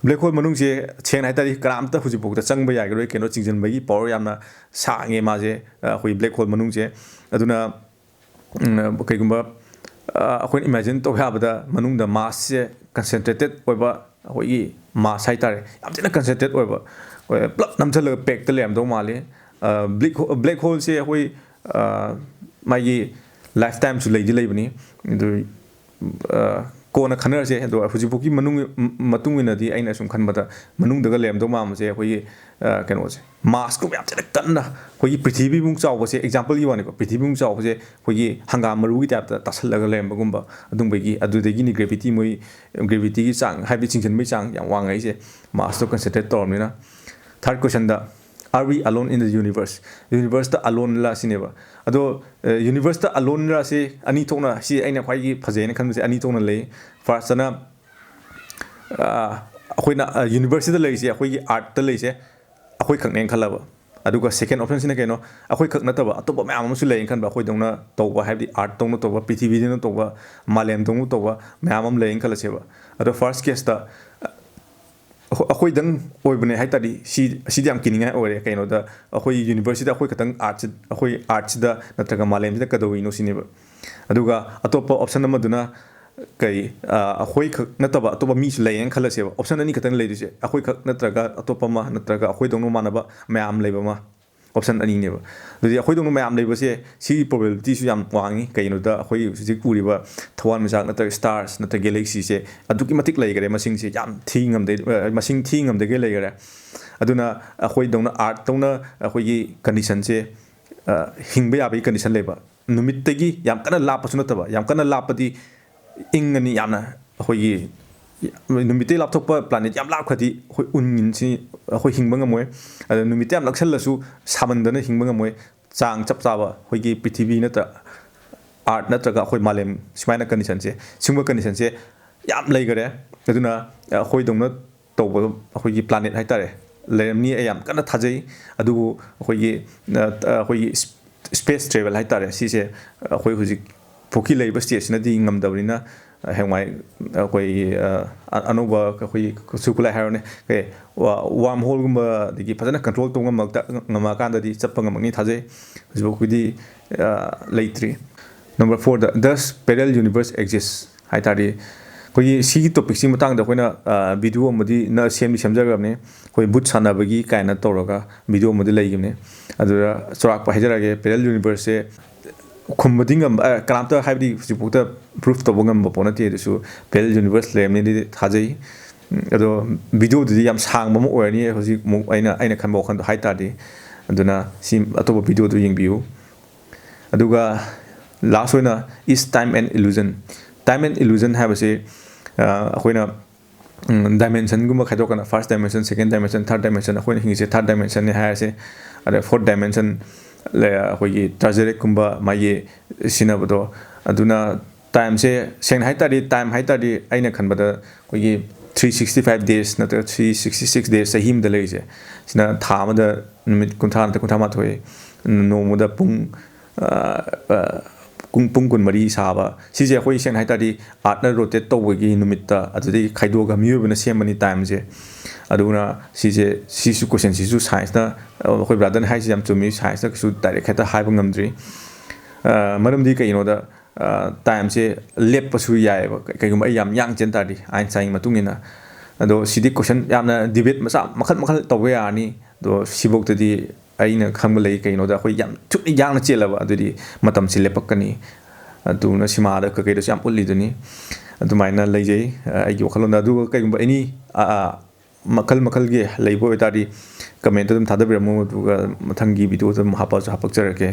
Black hole ꯃꯅꯨꯡꯁꯦ ꯁꯦꯡꯅ ꯍꯥꯏ ꯇꯥꯔꯗꯤ ꯀꯅꯥꯝꯇ ꯍꯧꯖꯤꯛꯐꯥꯎꯗ ꯆꯪꯕ ꯌꯥꯈꯤꯔꯣꯏ, ꯀꯩꯅꯣ, ꯆꯤꯡꯁꯤꯟꯕꯒꯤ power ꯌꯥꯝꯅ ꯁꯥꯡꯉꯦ ꯃꯥꯁꯦ, ꯑ, ꯑꯩꯈꯣꯏ black hole ꯃꯅꯨꯡꯁꯦ꯫ ꯑꯗꯨꯅ, ꯎꯝ, ꯀꯩꯒꯨꯝꯕ, ꯑ, ꯑꯩꯈꯣꯏꯅ imagine ꯇꯧꯕ ꯌꯥꯕꯗ ꯃꯅꯨꯡꯗ massꯁꯦ concentrated ꯑꯣꯏꯕ, ꯑꯩꯈꯣꯏꯒꯤ mass ꯍꯥꯏ ꯇꯥꯔꯦ, ꯌꯥꯝ ꯊꯤꯅ concentrated ꯑꯣꯏꯕ, ꯑꯩꯈꯣꯏ ꯄꯨꯂꯞ ꯅꯝꯁꯤꯜꯂꯒ packꯇ ꯂꯩꯔꯝꯗꯧ ꯃꯥꯜꯂꯤ꯫ ꯑ, black ho-, black holeꯁꯦ ꯑꯩꯈꯣꯏ, ꯑ, ꯃꯥꯒꯤ lifetimeꯁꯨ ꯂꯩꯗꯤ ꯂꯩꯕꯅꯤ꯫ ꯑꯗꯨ, ꯑ, ꯀꯣꯟꯅ ꯈꯟꯅꯔꯁꯦ꯫ ꯑꯗꯣ ꯍꯧꯖꯤꯛꯐꯥꯎꯒꯤ ꯃꯅꯨꯡ, ꯃꯇꯨꯡ ꯑꯣꯏꯅꯗꯤ ꯑꯩꯅ ꯁꯨꯝ ꯈꯟꯕꯗ ꯃꯅꯨꯡꯗꯒ ꯂꯩꯔꯝꯗꯧ ꯃꯥꯟꯕꯁꯦ ꯑꯩꯈꯣꯏꯒꯤ, ꯑ, ꯀꯩꯅꯣꯁꯦ, massꯀꯨꯝꯕ ꯌꯥꯝ ꯊꯤꯅ ꯀꯟꯅ ꯑꯩꯈꯣꯏꯒꯤ ꯄ꯭ꯔꯤꯊꯤꯕꯤꯃꯨꯛ ꯆꯥꯎꯕꯁꯦ, exampleꯒꯤ ꯋꯥꯅꯤꯀꯣ, ꯄ꯭ꯔꯤꯊꯤꯕꯤꯃꯨꯛ ꯆꯥꯎꯕꯁꯦ ꯑꯩꯈꯣꯏꯒꯤ ꯍꯪꯒꯥꯝ ꯃꯔꯨꯒꯤ typeꯇ ꯇꯥꯁꯜꯂꯒ ꯂꯩꯔꯝꯕꯒꯨꯝꯕ ꯑꯗꯨꯝꯕꯒꯤ, ꯑꯗꯨꯗꯒꯤꯅꯤ gravity, ꯃꯣꯏ gravityꯒꯤ ꯆꯥꯡ, ꯍꯥꯏꯕꯗꯤ ꯆꯤꯡꯁꯤꯟꯕꯒꯤ ꯆꯥꯡ ꯌꯥꯝ ꯋꯥꯡꯉꯛꯏꯁꯦ, massꯇꯣ concentrate ꯇꯧꯔꯕꯅꯤꯅ꯫ Third questionꯗ, are we alone in the universe? Universeꯇ aloneꯂ ꯁꯤꯅꯦꯕ꯫ ꯑꯗꯣ, ꯑ, universeꯇ aloneꯂ ꯁꯤ ꯑꯅꯤ ꯊꯣꯛꯅ, ꯁꯤ ꯑꯩꯅ ꯈ꯭ꯋꯥꯏꯒꯤ ꯐꯖꯩꯅ ꯈꯟꯕꯁꯦ ꯑꯅꯤ ꯊꯣꯛꯅ ꯂꯩ꯫ Firstꯇꯅ, ꯑ, ꯑꯩꯈꯣꯏꯅ, ꯑ, universeꯁꯤꯗ ꯂꯩꯔꯤꯁꯦ ꯑꯩꯈꯣꯏꯒꯤ earthꯇ ꯂꯩꯔꯤꯁꯦ ꯑꯩꯈꯣꯏ ꯈꯛꯅꯦꯅ ꯈꯜꯂꯕ꯫ ꯑꯗꯨꯒ second optionꯁꯤꯅ ꯀꯩꯅꯣ? ꯑꯩꯈꯣꯏ ꯈꯛ ꯅꯠꯇꯕ ꯑꯇꯣꯞꯄ ꯃꯌꯥꯝ ꯑꯃꯁꯨ ꯂꯩꯌꯦꯅ ꯈꯟꯕ, ꯑꯩꯈꯣꯏꯗꯧꯅ ꯇꯧꯕ, ꯍꯥꯏꯕꯗꯤ earthꯇꯧꯅ ꯇꯧꯕ, ꯄ꯭ꯔꯤꯊꯤꯕꯤꯗꯧꯅ ꯇꯧꯕ, ꯃꯥꯂꯦꯝꯗꯧꯅ ꯇꯧꯕ ꯃꯌꯥꯝ ꯑꯃ ꯂꯩꯌꯦꯅ ꯈꯜꯂꯁꯦꯕ꯫ ꯑꯗꯣ first caseꯇ, ꯑꯩꯈꯣꯏ-, ꯑꯩꯈꯣꯏꯗꯪ ꯑꯣꯏꯕꯅꯦ ꯍꯥꯏ ꯇꯥꯔꯗꯤ, ꯁꯤ, ꯁꯤꯗꯤ ꯌꯥꯝ ꯀꯤꯅꯤꯡꯉꯥꯏ ꯑꯣꯏꯔꯦ꯫ ꯀꯩꯅꯣꯗ, ꯑꯩꯈꯣꯏ universeꯁꯤꯗ ꯑꯩꯈꯣꯏ ꯈꯛꯇꯪ earthꯁꯤ-, ꯑꯩꯈꯣꯏ earthꯁꯤꯗ ꯅꯠꯇ꯭ꯔꯒ ꯃꯥꯂꯦꯝꯁꯤꯗ ꯀꯩꯗꯧꯔꯤꯅꯣ ꯁꯤꯅꯦꯕ꯫ ꯑꯗꯨꯒ ꯑꯇꯣꯞꯄ option ꯑꯃꯗꯨꯅ ꯀꯩ, ꯑ, ꯑꯩꯈꯣꯏ ꯈꯛ ꯅꯠꯇꯕ ꯑꯇꯣꯞꯄ ꯃꯤꯁꯨ ꯂꯩꯌꯦꯅ ꯈꯜꯂꯁꯦꯕ꯫ Option ꯑꯅꯤ ꯈꯛꯇꯪ ꯂꯩꯔꯤꯁꯦ, ꯑꯩꯈꯣꯏ ꯈꯛ ꯅꯠꯇ꯭ꯔꯒ ꯑꯇꯣꯞꯄ ꯑꯃ, ꯅꯠꯇ꯭ꯔꯒ ꯑꯩꯈꯣꯏꯗꯧꯅ ꯃꯥꯟꯅꯕ ꯃꯌꯥꯝ ꯂꯩꯕ ꯑꯃ, option ꯑꯅꯤꯅꯦꯕ꯫ ꯑꯗꯨꯗꯤ ꯑꯩꯈꯣꯏꯗꯧꯅ ꯃꯌꯥꯝ ꯂꯩꯕꯁꯦ, ꯁꯤꯒꯤ probabilityꯁꯨ ꯌꯥꯝ ꯋꯥꯡꯉꯤ꯫ ꯀꯩꯒꯤꯅꯣꯗ, ꯑꯩꯈꯣꯏ ꯍꯧꯖꯤꯛ ꯎꯔꯤꯕ ꯊꯋꯥꯟꯃꯤꯆꯥꯛ ꯅꯠꯇ꯭ꯔꯒ stars ꯅꯠꯇ꯭ꯔꯒ galaxyꯁꯦ ꯑꯗꯨꯛꯀꯤ ꯃꯇꯤꯛ ꯂꯩꯈꯔꯦ, ꯃꯁꯤꯡꯁꯦ ꯌꯥꯝ ꯊꯤ ꯉꯝꯗꯦ, ꯑ, ꯃꯁꯤꯡ ꯊꯤ ꯉꯝꯗꯒꯩ ꯂꯩꯈꯔꯦ꯫ ꯑꯗꯨꯅ ꯑꯩꯈꯣꯏꯗꯧꯅ, earthꯇꯧꯅ ꯑꯩꯈꯣꯏꯒꯤ conditionꯁꯦ ꯍꯤꯡꯕ ꯌꯥꯕꯒꯤ ꯀꯟꯗꯤꯁꯟ ꯂꯩꯕ꯫ ꯅꯨꯃꯤꯠꯇꯒꯤ ꯌꯥꯝ ꯀꯟꯅ ꯂꯥꯞꯄꯁꯨ ꯅꯠꯇꯕ, ꯌꯥꯝ ꯀꯟꯅ ꯂꯥꯞꯄꯗꯤ ꯏꯪꯉꯅꯤ ꯌꯥꯝꯅ꯫ ꯑꯩꯈꯣꯏꯒꯤ ꯅꯨꯃꯤꯠꯇꯒꯤ ꯂꯥꯞꯊꯣꯛꯄ ꯄ꯭ꯂꯥꯅꯦꯠ ꯌꯥꯝ ꯂꯥꯞꯈ꯭ꯔꯗꯤ ꯑꯩꯈꯣꯏ ꯎꯟꯁꯤ ꯑꯩꯈꯣꯏ ꯍꯤꯡꯕ ꯉꯝꯃꯣꯏ꯫ ꯑꯗ ꯅꯨꯃꯤꯠꯇ ꯌꯥꯝ ꯅꯛꯁꯜꯂꯁꯨ ꯁꯥꯃꯟꯗꯅ ꯍꯤꯡꯕ ꯉꯝꯃꯣꯏ꯫ ꯆꯥꯡ ꯆꯞ ꯆꯥꯕ ꯑꯩꯈꯣꯏꯒꯤ ꯄ꯭ꯔꯤꯊꯤꯕꯤ ꯅꯠꯇ꯭ꯔ ꯑꯥꯔꯠ ꯅꯠꯇ꯭ꯔꯒ ꯑꯩꯈꯣꯏ ꯃꯥꯂꯦꯝ ꯁꯨꯃꯥꯏꯅ ꯀꯟꯗꯤꯁꯟꯁꯦ, ꯁꯤꯒꯨꯝꯕ ꯀꯟꯗꯤꯁꯟꯁꯦ ꯌꯥꯝ ꯂꯩꯈꯔꯦ꯫ ꯑꯗꯨꯅ ꯑꯩꯈꯣꯏꯗꯧꯅ ꯇꯧꯕ ꯑꯩꯈꯣꯏꯒꯤ ꯄ꯭ꯂꯥꯅꯦꯠ ꯍꯥꯏꯇꯥꯔꯦ ꯂꯩꯔꯝꯅꯤ ꯑꯩ ꯌꯥꯝ ꯀꯟꯅ ꯊꯥꯖꯩ꯫ ꯑꯗꯨꯕꯨ ꯑꯩꯈꯣꯏꯒꯤ ꯑꯩꯈꯣꯏꯒꯤ ꯁ꯭ꯄꯦꯁ ꯇ꯭ꯔꯦꯚꯦꯜ ꯍꯥꯏꯇꯥꯔꯦ ꯁꯤꯁꯦ ꯑꯩꯈꯣꯏ ꯍꯧꯖꯤꯛ ꯄꯨꯈ꯭ꯔꯤ ꯂꯩꯔꯤꯕ ꯁ꯭ꯇꯦꯖꯁꯤꯅꯗꯤ ꯉꯝꯗꯕꯅꯤꯅ ꯍꯌꯦꯡꯋꯥꯏ ꯑꯩꯈꯣꯏꯒꯤ ꯑꯅꯧꯕ ꯑꯩꯈꯣꯏꯒꯤ ꯈꯨꯠꯁꯨ ꯈꯨꯠꯂꯥꯏ ꯍꯥꯏꯔꯣꯅꯦ, ꯋꯥꯔꯝ ꯍꯣꯜꯒꯨꯝꯕ ꯑꯗꯒꯤ ꯐꯖꯅ ꯀꯟꯇ꯭ꯔꯣꯜ ꯇꯧꯕ ꯉꯝꯃꯛꯇ ꯉꯝꯃꯛꯑꯀꯥꯟꯗꯗꯤ ꯆꯠꯄ ꯉꯝꯃꯛꯅꯤ ꯊꯥꯖꯩ꯫ ꯍꯧꯖꯤꯛꯐꯥꯎꯒꯤꯗꯤ ꯂꯩꯇ꯭ꯔꯤ꯫ Number fourꯗ, Does parallel universe exist? ꯍꯥꯏ ꯇꯥꯔꯗꯤ ꯑꯩꯈꯣꯏꯒꯤ ꯁꯤꯒꯤ ꯇꯣꯄꯤꯛꯁꯤꯒꯤ ꯃꯇꯥꯡꯗ ꯑꯩꯈꯣꯏꯅ ꯚꯤꯗꯤꯑꯣ ꯑꯃꯗꯤ ꯅ ꯁꯦꯝꯗꯤ ꯁꯦꯝꯖꯈ꯭ꯔꯕꯅꯤ꯫ ꯑꯩꯈꯣꯏ ꯕꯨꯠ ꯁꯥꯟꯅꯕꯒꯤ ꯀꯥꯏꯅ ꯇꯧꯔꯒ ꯚꯤꯗꯤꯑꯣ ꯑꯃꯗꯤ ꯂꯩꯈꯤꯕꯅꯤ꯫ ꯑꯗꯨꯗ ꯆꯥꯎꯔꯥꯛꯄ ꯍꯥꯏꯖꯔꯛꯑꯒꯦ, ꯄꯦꯔꯦꯂꯦꯜ ꯌꯨꯅꯤꯚꯔꯁꯁꯦ ꯈꯨꯝꯕꯗꯤ ꯉꯝꯕ ꯀꯅꯥꯝꯇ ꯍꯥꯏꯕꯗꯤ ꯍꯧꯖꯤꯛꯐꯥꯎꯗ ꯄ꯭ꯔꯨꯐ ꯇꯧꯕ ꯉꯝꯕ ꯄꯣꯠ ꯅꯠꯇꯦ꯫ ꯑꯗꯨꯁꯨ ꯄꯦꯔꯦꯂꯦꯜ ꯌꯨꯅꯤꯚꯔꯁ ꯂꯩꯔꯝꯅꯤꯗꯤ ꯊꯥꯖꯩ꯫ ꯑꯗꯣ ꯚꯤꯗꯤꯑꯣꯗꯨꯗꯤ ꯌꯥꯝ ꯁꯥꯡꯕ ꯑꯃ ꯑꯣꯏꯔꯅꯤ ꯍꯧꯖꯤꯛ ꯑꯃꯨꯛ ꯑꯩꯅ ꯑꯩꯅ ꯈꯟꯕ ꯋꯥꯈꯜꯗꯣ ꯍꯥꯏ ꯇꯥꯔꯗꯤ꯫ ꯑꯗꯨꯅ ꯁꯤ ꯑꯇꯣꯞꯄ ꯚꯤꯗꯤꯑꯣꯗꯨ ꯌꯦꯡꯕꯤꯌꯨ꯫ ꯑꯗꯨꯒ ꯂꯥꯁ ꯑꯣꯏꯅ, Is time an illusion? Time an illusion ꯍꯥꯏꯕꯁꯤ ꯑꯩꯈꯣꯏꯅ ꯗꯥꯏꯃꯦꯟꯁꯟꯒꯨꯝꯕ ꯈꯥꯏꯗꯣꯛꯀꯥꯟꯗ first dimension, second dimension, third dimension, ꯑꯩꯈꯣꯏꯅ ꯍꯤꯡꯉꯤꯁꯦ ꯊꯥꯔꯠ ꯗꯥꯏꯃꯦꯟꯁꯟꯅꯤ ꯍꯥꯏꯔꯁꯦ꯫ ꯑꯗ ꯐꯣꯔꯠ ꯗꯥꯏꯃꯦꯟꯁꯟ ꯑꯩꯈꯣꯏꯒꯤ ꯇ꯭ꯔꯥꯖꯦꯔꯦꯛꯀꯨꯝꯕ ꯃꯥꯒꯤ ꯁꯤꯖꯤꯟꯅꯕꯗꯣ꯫ ꯑꯗꯨꯅ ꯇꯥꯏꯝꯁꯦ ꯁꯦꯡꯅ ꯍꯥꯏ ꯇꯥꯔꯗꯤ, ꯇꯥꯏꯝ ꯍꯥꯏ ꯇꯥꯔꯗꯤ ꯑꯩꯅ ꯈꯟꯕꯗ ꯑꯩꯈꯣꯏꯒꯤ three sixty five days ꯅꯠꯇ꯭ꯔꯒ three sixty six days, ꯆꯍꯤ ꯑꯃꯗ ꯂꯩꯔꯤꯁꯦ ꯁꯤꯅ ꯊꯥ ꯑꯃꯗ ꯅꯨꯃꯤꯠ ꯀꯨꯟꯊ꯭ꯔꯥ ꯅꯠꯇ꯭ꯔꯒ ꯀꯨꯟꯊ꯭ꯔꯥ ꯃꯥꯊꯣꯏ, ꯅꯣꯡꯃꯗ ꯄꯨꯡ ꯄꯨꯡ ꯄꯨꯡ ꯀꯨꯟꯃꯔꯤ ꯁꯥꯕ ꯁꯤꯁꯦ ꯑꯩꯈꯣꯏ ꯁꯦꯡꯅ ꯍꯥꯏ ꯇꯥꯔꯗꯤ ꯑꯥꯔꯠꯅ ꯔꯣꯇꯦꯠ ꯇꯧꯕꯒꯤ ꯅꯨꯃꯤꯠꯇ ꯑꯗꯨꯗꯒꯤ ꯈꯥꯏꯗꯣꯛꯑꯒ ꯃꯤꯑꯣꯏꯕꯅ ꯁꯦꯝꯕꯅꯤ ꯇꯥꯏꯝꯁꯦ꯫ ꯑꯗꯨꯅ ꯁꯤꯁꯦ ꯁꯤꯁꯨ ꯀꯣꯏꯁꯟꯁꯤꯁꯨ ꯁꯥꯏꯟꯁꯅ ꯑꯩꯈꯣꯏ ꯕ꯭ꯔꯥꯗꯔꯅ ꯍꯥꯏꯁꯦ ꯌꯥꯝ ꯆꯨꯝꯃꯤ꯫ ꯁꯥꯏꯟꯁꯅ ꯀꯩꯁꯨ ꯗꯥꯏꯔꯦꯛ ꯍꯦꯛꯇ ꯍꯥꯏꯕ ꯉꯝꯗ꯭ꯔꯤ꯫ ꯃꯔꯝꯗꯤ ꯀꯩꯒꯤꯅꯣꯗ ꯇꯥꯏꯝꯁꯦ ꯂꯦꯞꯄꯁꯨ ꯌꯥꯏꯑꯕ ꯀꯩꯒꯨꯝꯕ ꯑꯩ ꯌꯥꯝ ꯌꯥꯡ ꯆꯦꯟ ꯇꯥꯔꯗꯤ ꯑꯥꯏꯟꯁꯇꯥꯏꯟꯒꯤ ꯃꯇꯨꯡ ꯏꯟꯅ꯫ ꯑꯗꯣ ꯁꯤꯗꯤ ꯀꯣꯏꯁꯟ ꯌꯥꯝꯅ ꯗꯤꯕꯦꯠ ꯃꯆꯥ ꯃꯈꯜ ꯃꯈꯜ ꯇꯧꯕ ꯌꯥꯔꯅꯤ꯫ ꯑꯗꯣ ꯁꯤꯐꯧꯇꯗꯤ ꯑꯩꯅ ꯈꯪꯕ ꯂꯩ꯫ ꯀꯩꯒꯤꯅꯣꯗ ꯑꯩꯈꯣꯏ ꯌꯥꯝ ꯊꯨꯅ ꯌꯥꯡꯅ ꯆꯦꯜꯂꯕ ꯑꯗꯨꯗꯤ ꯃꯇꯝꯁꯤ ꯂꯦꯞꯄꯛꯀꯅꯤ꯫ ꯑꯗꯨꯅ ꯁꯤꯃꯥꯗ ꯀꯩꯀꯩꯗꯁꯨ ꯌꯥꯝ ꯎꯠꯂꯤꯗꯨꯅꯤ꯫ ꯑꯗꯨꯃꯥꯏꯅ ꯂꯩꯖꯩ ꯑꯩꯒꯤ ꯋꯥꯈꯜꯂꯣꯟꯗ꯫ ꯑꯗꯨꯒ ꯀꯩꯒꯨꯝꯕ ꯑꯦꯅꯤ ꯃꯈꯜ ꯃꯈꯜꯒꯤ ꯂꯩꯕ ꯑꯣꯏꯇꯥꯔꯗꯤ ꯀꯃꯦꯟꯇ ꯑꯗꯨꯝ ꯊꯥꯗꯕꯤꯔꯝꯃꯨ, ꯑꯗꯨꯒ ꯃꯊꯪꯒꯤ ꯚꯤꯗꯤꯑꯣꯗ ꯑꯗꯨꯝ ꯍꯥꯞꯄꯁꯨ ꯍꯥꯞꯄꯛꯆꯔꯛꯀꯦ꯫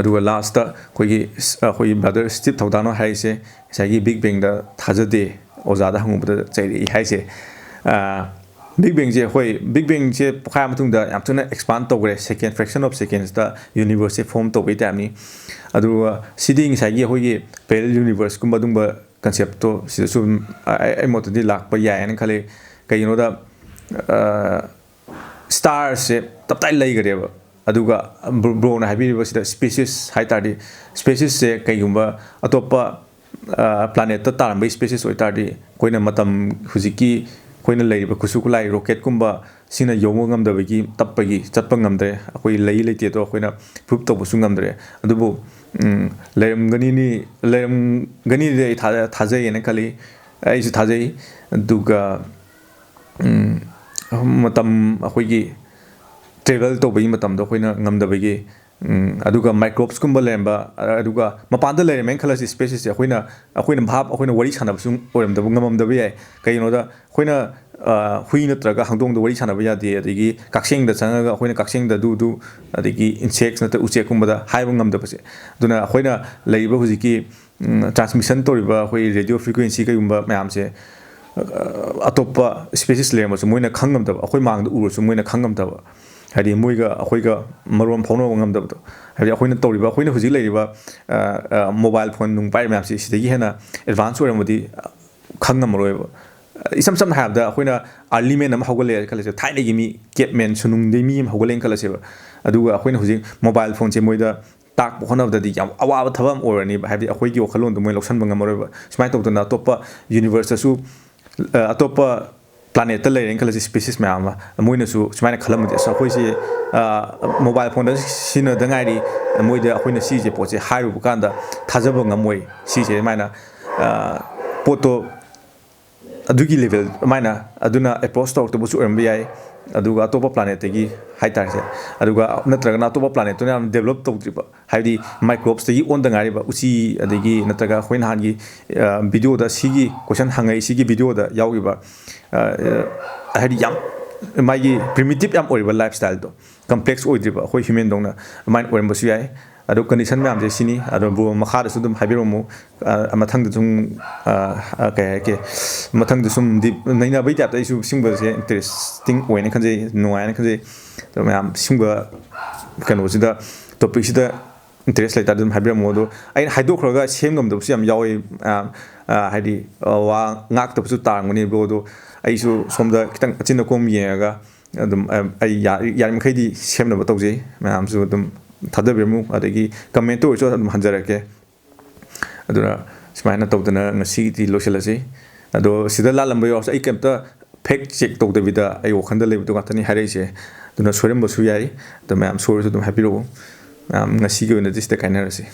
ꯑꯗꯨꯒ ꯂꯥꯁꯇ ꯑꯩꯈꯣꯏꯒꯤ, ꯑꯩꯈꯣꯏꯒꯤ ꯕ꯭ꯔꯗꯔ ꯁ꯭ꯇꯤꯞ ꯊꯧꯗꯥꯅꯣ ꯍꯥꯏꯔꯤꯁꯦ ꯉꯁꯥꯏꯒꯤ ꯕꯤꯛ ꯕꯦꯡꯗ ꯊꯥꯖꯗꯦ, ꯑꯣꯖꯥꯗ ꯍꯪꯉꯨꯕꯗ ꯆꯩꯔꯛꯏ ꯍꯥꯏꯁꯦ꯫ ꯕꯤꯛ ꯕꯦꯡꯁꯦ, ꯍꯣꯏ, ꯕꯤꯛ ꯕꯦꯡꯁꯦ ꯄꯣꯛꯈꯥꯏꯔ ꯃꯇꯨꯡꯗ ꯌꯥꯝ ꯊꯨꯅ ꯑꯦꯛꯁꯄꯥꯟ ꯇꯧꯈ꯭ꯔꯦ, ꯁꯦꯀꯦꯟ, ꯐ꯭ꯔꯦꯛꯁꯟ ꯑꯣꯐ ꯁꯦꯀꯦꯟꯁꯇ ꯌꯨꯅꯤꯚꯔꯁꯁꯦ ꯐꯣꯝ ꯇꯧꯕꯩ ꯇꯥꯏꯞꯅꯤ꯫ ꯑꯗꯨꯒ ꯁꯤꯗꯤ ꯉꯁꯥꯏꯒꯤ ꯑꯩꯈꯣꯏꯒꯤ ꯄꯦꯔꯦꯂꯦꯜ ꯌꯨꯅꯤꯚꯔꯁ ꯀꯨꯝꯕ ꯑꯗꯨꯝꯕ ꯀꯟꯁꯦꯞꯇꯣ ꯁꯤꯗꯁꯨ ꯑꯗꯨꯝ ꯑꯩ, ꯑꯩ ꯃꯣꯠꯇꯗꯤ ꯂꯥꯛꯄ ꯌꯥꯏ ꯍꯥꯏꯅ ꯈꯜꯂꯤ꯫ ꯀꯩꯒꯤꯅꯣꯗ, ꯁ꯭ꯇꯥꯔꯁꯦ ꯇꯞꯇꯥꯏ ꯂꯩꯈꯔꯦꯕ꯫ ꯑꯗꯨꯒ ꯕ꯭ꯔꯣ-, ꯕ꯭ꯔꯣꯅ ꯍꯥꯏꯕꯤꯔꯤꯕꯁꯤꯗ ꯁ꯭ꯄꯦꯁꯤꯁ ꯍꯥꯏ ꯇꯥꯔꯗꯤ, ꯁ꯭ꯄꯦꯁꯤꯁꯁꯦ ꯀꯩꯒꯨꯝꯕ ꯑꯇꯣꯞꯄ, ꯑ, ꯄ꯭ꯂꯥꯅꯦꯠꯇ ꯇꯥꯔꯝꯕꯒꯤ ꯁ꯭ꯄꯦꯁꯤꯁ ꯑꯣꯏꯇꯥꯔꯗꯤ, ꯑꯩꯈꯣꯏꯅ ꯃꯇꯝ ꯍꯧꯖꯤꯛꯀꯤ ꯑꯩꯈꯣꯏꯅ ꯂꯩꯔꯤꯕ ꯈꯨꯠꯁꯨ ꯈꯨꯠꯂꯥꯏ, ꯔꯣꯀꯦꯠꯀꯨꯝꯕ ꯁꯤꯅ ꯌꯧꯕ ꯉꯝꯗꯕꯒꯤ, ꯇꯞꯄꯒꯤ ꯆꯠꯄ ꯉꯝꯗ꯭ꯔꯦ꯫ ꯑꯩꯈꯣꯏ ꯂꯩ ꯂꯩꯇꯦꯗꯣ ꯑꯩꯈꯣꯏꯅ ꯄ꯭ꯔꯨꯞ ꯇꯧꯕꯁꯨ ꯉꯝꯗ꯭ꯔꯦ꯫ ꯑꯗꯨꯕꯨ, ꯎꯝ, ꯂꯩꯔꯝꯒꯅꯤꯅꯤ-, ꯂꯩꯔꯝꯒꯅꯤꯗꯤ ꯑꯩ ꯊꯥ-, ꯊꯥꯖꯩꯌꯦꯅ ꯈꯜꯂꯤ꯫ ꯑꯩꯁꯨ ꯊꯥꯖꯩ꯫ ꯑꯗꯨꯒ, ꯎꯝ, ꯃꯇꯝ, ꯑꯩꯈꯣꯏꯒꯤ ꯇ꯭ꯔꯦꯚꯦꯜ ꯇꯧꯕꯒꯤ ꯃꯇꯝꯗꯣ ꯑꯩꯈꯣꯏꯅ ꯉꯝꯗꯕꯒꯤ, ꯎꯝ, ꯑꯗꯨꯒ ꯃꯥꯏꯀ꯭ꯔꯣꯕꯁꯀꯨꯝꯕ ꯂꯩꯔꯝꯕ, ꯑ-, ꯑꯗꯨꯒ ꯃꯄꯥꯟꯗ ꯂꯩꯔꯝꯃꯦꯅ ꯈꯜꯂꯁꯤ, ꯁ꯭ꯄꯦꯁꯤꯁꯁꯦ ꯑꯩꯈꯣꯏꯅ, ꯑꯩꯈꯣꯏꯅ ꯚꯥꯞ, ꯑꯩꯈꯣꯏꯅ ꯋꯥꯔꯤ ꯁꯥꯟꯅꯕꯁꯨ ꯑꯣꯏꯔꯝꯗꯕ, ꯉꯝꯃꯝꯗꯕ ꯌꯥꯏ꯫ ꯀꯩꯒꯤꯅꯣꯗ ꯑꯩꯈꯣꯏꯅ, ꯑ, ꯍꯨꯏ ꯅꯠꯇ꯭ꯔꯒ ꯍꯧꯗꯣꯡꯗ ꯋꯥꯔꯤ ꯁꯥꯟꯅꯕ ꯌꯥꯗꯦ, ꯑꯗꯒꯤ ꯀꯛꯆꯦꯡꯗ ꯆꯪꯉꯒ ꯑꯩꯈꯣꯏꯅ ꯀꯛꯆꯦꯡꯗ ꯗꯨ ꯗꯨ, ꯑꯗꯒꯤ ꯏꯟꯁꯦꯛꯁ ꯅꯠꯇ꯭ꯔ ꯎꯆꯦꯛꯀꯨꯝꯕꯗ ꯍꯥꯏꯕ ꯉꯝꯗꯕꯁꯦ꯫ ꯑꯗꯨꯅ ꯑꯩꯈꯣꯏꯅ ꯂꯩꯔꯤꯕ ꯍꯧꯖꯤꯛꯀꯤ, ꯎꯝ, ꯇ꯭ꯔꯥꯟꯁꯃꯤꯁꯟ ꯇꯧꯔꯤꯕ ꯑꯩꯈꯣꯏ ꯔꯦꯗꯤꯑꯣ ꯐ꯭ꯔꯤꯀ꯭ꯋꯦꯟꯁꯤ ꯀꯩꯒꯨꯝꯕ ꯃꯌꯥꯝꯁꯦ, ꯑ, ꯑꯇꯣꯞꯄ ꯁ꯭ꯄꯦꯁꯤꯁ ꯂꯩꯔꯝꯃꯁꯨ ꯃꯣꯏꯅ ꯈꯪ ꯉꯝꯗꯕ, ꯑꯩꯈꯣꯏ ꯃꯥꯡꯗ ꯎꯔꯁꯨ ꯃꯣꯏꯅ ꯈꯪ ꯉꯝꯗꯕ, ꯍꯥꯏꯗꯤ ꯃꯣꯏꯒ ꯑꯩꯈꯣꯏꯒ ꯃꯔꯣꯟ ꯐꯥꯎꯅꯕ ꯉꯝꯗꯕꯗꯣ꯫ ꯍꯥꯏꯕꯗꯤ ꯑꯩꯈꯣꯏꯅ ꯇꯧꯔꯤꯕ, ꯑꯩꯈꯣꯏꯅ ꯍꯧꯖꯤꯛ ꯂꯩꯔꯤꯕ, ꯑ, ꯑ, ꯃꯣꯕꯥꯏꯜ ꯐꯣꯟ ꯅꯨꯡ ꯄꯥꯏꯔꯤꯕ ꯃꯌꯥꯝꯁꯤ ꯁꯤꯗꯒꯤ ꯍꯦꯟꯅ ꯑꯦꯗꯚꯥꯟꯁ ꯑꯣꯏꯔꯝꯃꯗꯤ, ꯑ, ꯈꯪ ꯉꯝꯃꯔꯣꯏꯕ꯫ ꯏꯁꯝ ꯁꯝꯅ ꯍꯥꯏꯔꯕꯗ, ꯑꯩꯈꯣꯏꯅ ꯑꯥꯔꯂꯤ ꯃꯦꯟ ꯑꯃ ꯍꯧꯒꯠꯂꯛꯑꯦ ꯈꯜꯂꯁꯦꯕ, ꯊꯥꯏꯅꯒꯤ ꯃꯤ, ꯀꯦꯞ ꯃꯦꯟ, ꯁꯨꯅꯨꯡꯗꯩ ꯃꯤ ꯑꯃ ꯍꯧꯒꯠꯂꯛꯑꯦꯅ ꯈꯜꯂꯁꯦꯕ꯫ ꯑꯗꯨꯒ ꯑꯩꯈꯣꯏꯅ ꯍꯧꯖꯤꯛ ꯃꯣꯕꯥꯏꯜ ꯐꯣꯟꯁꯦ ꯃꯣꯏꯗ ꯇꯥꯛꯄ ꯍꯣꯠꯅꯕꯗꯗꯤ ꯌꯥꯝ ꯑꯋꯥꯕ ꯊꯕꯛ ꯑꯃ ꯑꯣꯏꯔꯅꯤꯕ, ꯍꯥꯏꯕꯗꯤ ꯑꯩꯈꯣꯏꯒꯤ ꯋꯥꯈꯜꯂꯣꯟꯗꯣ ꯃꯣꯏ ꯂꯧꯁꯟꯕ ꯉꯝꯃꯔꯣꯏꯕ꯫ ꯁꯨꯃꯥꯏꯅ ꯇꯧꯗꯅ ꯑꯇꯣꯞꯄ ꯌꯨꯅꯤꯚꯔꯁꯇꯁꯨ, ꯑ, ꯑꯇꯣꯞꯄ ꯄ꯭ꯂꯥꯅꯦꯠꯇ ꯂꯩꯔꯦꯅ ꯈꯜꯂꯁꯤ, ꯁ꯭ꯄꯦꯁꯤꯁ ꯃꯌꯥꯝ ꯑꯃ, ꯃꯣꯏꯅꯁꯨ ꯁꯨꯃꯥꯏꯅ ꯈꯜꯂꯝꯃꯗꯤ, "ꯑꯁ, ꯑꯩꯈꯣꯏꯁꯦ, ꯑ, ꯃꯣꯕꯥꯏꯜ ꯐꯣꯟꯗ ꯁꯤꯖꯤꯟꯅꯗ ꯉꯥꯏꯔꯤ, ꯃꯣꯏꯗ ꯑꯩꯈꯣꯏꯅ ꯁꯤꯁꯦ ꯄꯣꯠꯁꯦ ꯍꯥꯏꯔꯨꯕ ꯀꯥꯟꯗ ꯊꯥꯖꯕ ꯉꯝꯃꯣꯏ", ꯁꯤꯁꯦ ꯑꯗꯨꯃꯥꯏꯅ, ꯑ, ꯄꯣꯠꯇꯣ ꯑꯗꯨꯒꯤ ꯂꯦꯚꯦꯜ ꯑꯗꯨꯃꯥꯏꯅ ꯑꯗꯨꯅ ꯑꯦꯄ꯭ꯔꯣꯆ ꯇꯧꯔꯛꯇꯕꯁꯨ ꯑꯣꯏꯔꯝꯕ ꯌꯥꯏ꯫ ꯑꯗꯨꯒ ꯑꯇꯣꯞꯄ ꯄ꯭ꯂꯥꯅꯦꯠꯇꯒꯤ ꯍꯥꯏꯇꯥꯔꯦ꯫ ꯑꯗꯨꯒ ꯅꯠꯇ꯭ꯔꯒꯅ ꯑꯇꯣꯞꯄ ꯄ꯭ꯂꯥꯅꯦꯠꯇꯨꯅ ꯌꯥꯝ ꯗꯦꯕꯂꯞ ꯇꯧꯗ꯭ꯔꯤꯕ, ꯍꯥꯏꯕꯗꯤ ꯃꯥꯏꯀ꯭ꯔꯣꯕꯁꯇꯒꯤ ꯑꯣꯟꯗ ꯉꯥꯏꯔꯤꯕ ꯎꯆꯤ, ꯑꯗꯒꯤ ꯅꯠꯇ꯭ꯔꯒ ꯑꯩꯈꯣꯏ ꯅꯍꯥꯟꯒꯤ, ꯑ, ꯚꯤꯗꯤꯑꯣꯗ ꯁꯤꯒꯤ ꯀꯣꯏꯁꯟ ꯍꯪꯉꯛꯏ, ꯁꯤꯒꯤ ꯚꯤꯗꯤꯑꯣꯗ ꯌꯥꯎꯈꯤꯕ, ꯑ, ꯑ, ꯍꯥꯏꯗꯤ ꯌꯥꯝ ꯃꯥꯒꯤ ꯄ꯭ꯔꯤꯃꯤꯇꯤꯞ ꯌꯥꯝ ꯑꯣꯏꯔꯤꯕ ꯂꯥꯏꯐ ꯁ꯭ꯇꯥꯏꯜꯗꯣ, ꯀꯝꯄ꯭ꯂꯦꯛꯁ ꯑꯣꯏꯗ꯭ꯔꯤꯕ ꯑꯩꯈꯣꯏ ꯍ꯭ꯌꯨꯃꯦꯟꯗꯧꯅ ꯑꯗꯨꯃꯥꯏꯅ ꯑꯣꯏꯔꯝꯕꯁꯨ ꯌꯥꯏ꯫ ꯑꯗꯣ ꯀꯟꯗꯤꯁꯟ ꯃꯌꯥꯝꯁꯦ ꯁꯤꯅꯤ꯫ ꯑꯗꯣ ꯕ꯭ꯔꯣ ꯃꯈꯥꯗꯁꯨ ꯑꯗꯨꯝ ꯍꯥꯏꯕꯤꯔꯝꯃꯨ꯫ ꯑ, ꯃꯊꯪꯗ ꯁꯨꯝ, ꯑ, ꯑ, ꯀꯩ ꯍꯥꯏꯔꯛꯀꯦ, ꯃꯊꯪꯗ ꯁꯨꯝ ꯗꯤꯞ ꯅꯩꯅꯕꯩ ꯇꯥꯏꯞꯇ ꯑꯩꯁꯨ ꯁꯤꯒꯨꯝꯕꯁꯦ ꯏꯟꯇꯔꯦꯁꯇꯤꯡ ꯑꯣꯏꯅ ꯈꯟꯖꯩ, ꯅꯨꯡꯉꯥꯏꯅ ꯈꯟꯖꯩ꯫ ꯑꯗꯣ ꯃꯌꯥꯝ ꯁꯤꯒꯨꯝꯕ ꯀꯩꯅꯣꯁꯤꯗ, ꯇꯣꯄꯤꯛꯁꯤꯗ ꯏꯟꯇꯔꯦꯁ ꯂꯩꯇꯥꯔꯗꯤ ꯑꯗꯨꯝ ꯍꯥꯏꯕꯤꯔꯝꯃꯣ꯫ ꯑꯗꯣ ꯑꯩꯅ ꯍꯥꯏꯗꯣꯛꯈ꯭ꯔꯒ ꯁꯦꯝ ꯉꯝꯗꯕꯁꯨ ꯌꯥꯝ ꯌꯥꯎꯋꯦ꯫ ꯑ, ꯑ, ꯍꯥꯏꯗꯤ, ꯑ, ꯋꯥ ꯉꯥꯛꯇꯕꯁꯨ ꯇꯥꯔꯝꯒꯅꯤ ꯕ꯭ꯔꯣ꯫ ꯑꯗꯣ ꯑꯩꯁꯨ ꯁꯣꯝꯗ ꯈꯤꯇꯪ ꯑꯆꯤꯟ ꯑꯀꯣꯝ ꯌꯦꯡꯉꯒ ꯑꯗꯨꯝ, ꯑ, ꯑꯩ ꯌꯥ-, ꯌꯥꯔꯤꯃꯈꯩꯗꯤ ꯁꯦꯝꯅꯕ ꯇꯧꯖꯩ꯫ ꯃꯌꯥꯝꯁꯨ ꯑꯗꯨꯝ ꯊꯥꯖꯕꯤꯔꯝꯃꯨ, ꯑꯗꯒꯤ ꯀꯃꯦꯟꯇ ꯑꯣꯏꯔꯁꯨ ꯑꯗꯨꯝ ꯍꯟꯖꯔꯛꯀꯦ꯫ ꯑꯗꯨꯅ ꯁꯨꯃꯥꯏꯅ ꯇꯧꯗꯅ ꯉꯁꯤꯒꯤꯗꯤ ꯂꯣꯏꯁꯤꯜꯂꯁꯤ꯫ ꯑꯗꯣ ꯁꯤꯗ ꯂꯥꯜꯂꯝꯕ ꯌꯥꯎꯔꯁꯨ ꯑꯩ ꯀꯩꯝꯇ ꯐꯦꯛ ꯆꯦꯛ ꯇꯧꯗꯕꯤꯗ ꯑꯩ ꯋꯥꯈꯜꯗ ꯂꯩꯕꯗꯣ ꯉꯥꯛꯇꯅꯤ ꯍꯥꯏꯔꯛꯏꯁꯦ꯫ ꯑꯗꯨꯅ ꯁꯣꯏꯔꯝꯕꯁꯨ ꯌꯥꯏ꯫ ꯑꯗꯣ ꯃꯌꯥꯝ ꯁꯣꯏꯔꯁꯨ ꯑꯗꯨꯝ ꯍꯥꯏꯕꯤꯔꯛꯎ꯫ ꯃꯌꯥꯝ ꯉꯁꯤꯒꯤ ꯑꯣꯏꯅꯗꯤ ꯁꯤꯗ ꯀꯥꯏꯅꯔꯁꯤ꯫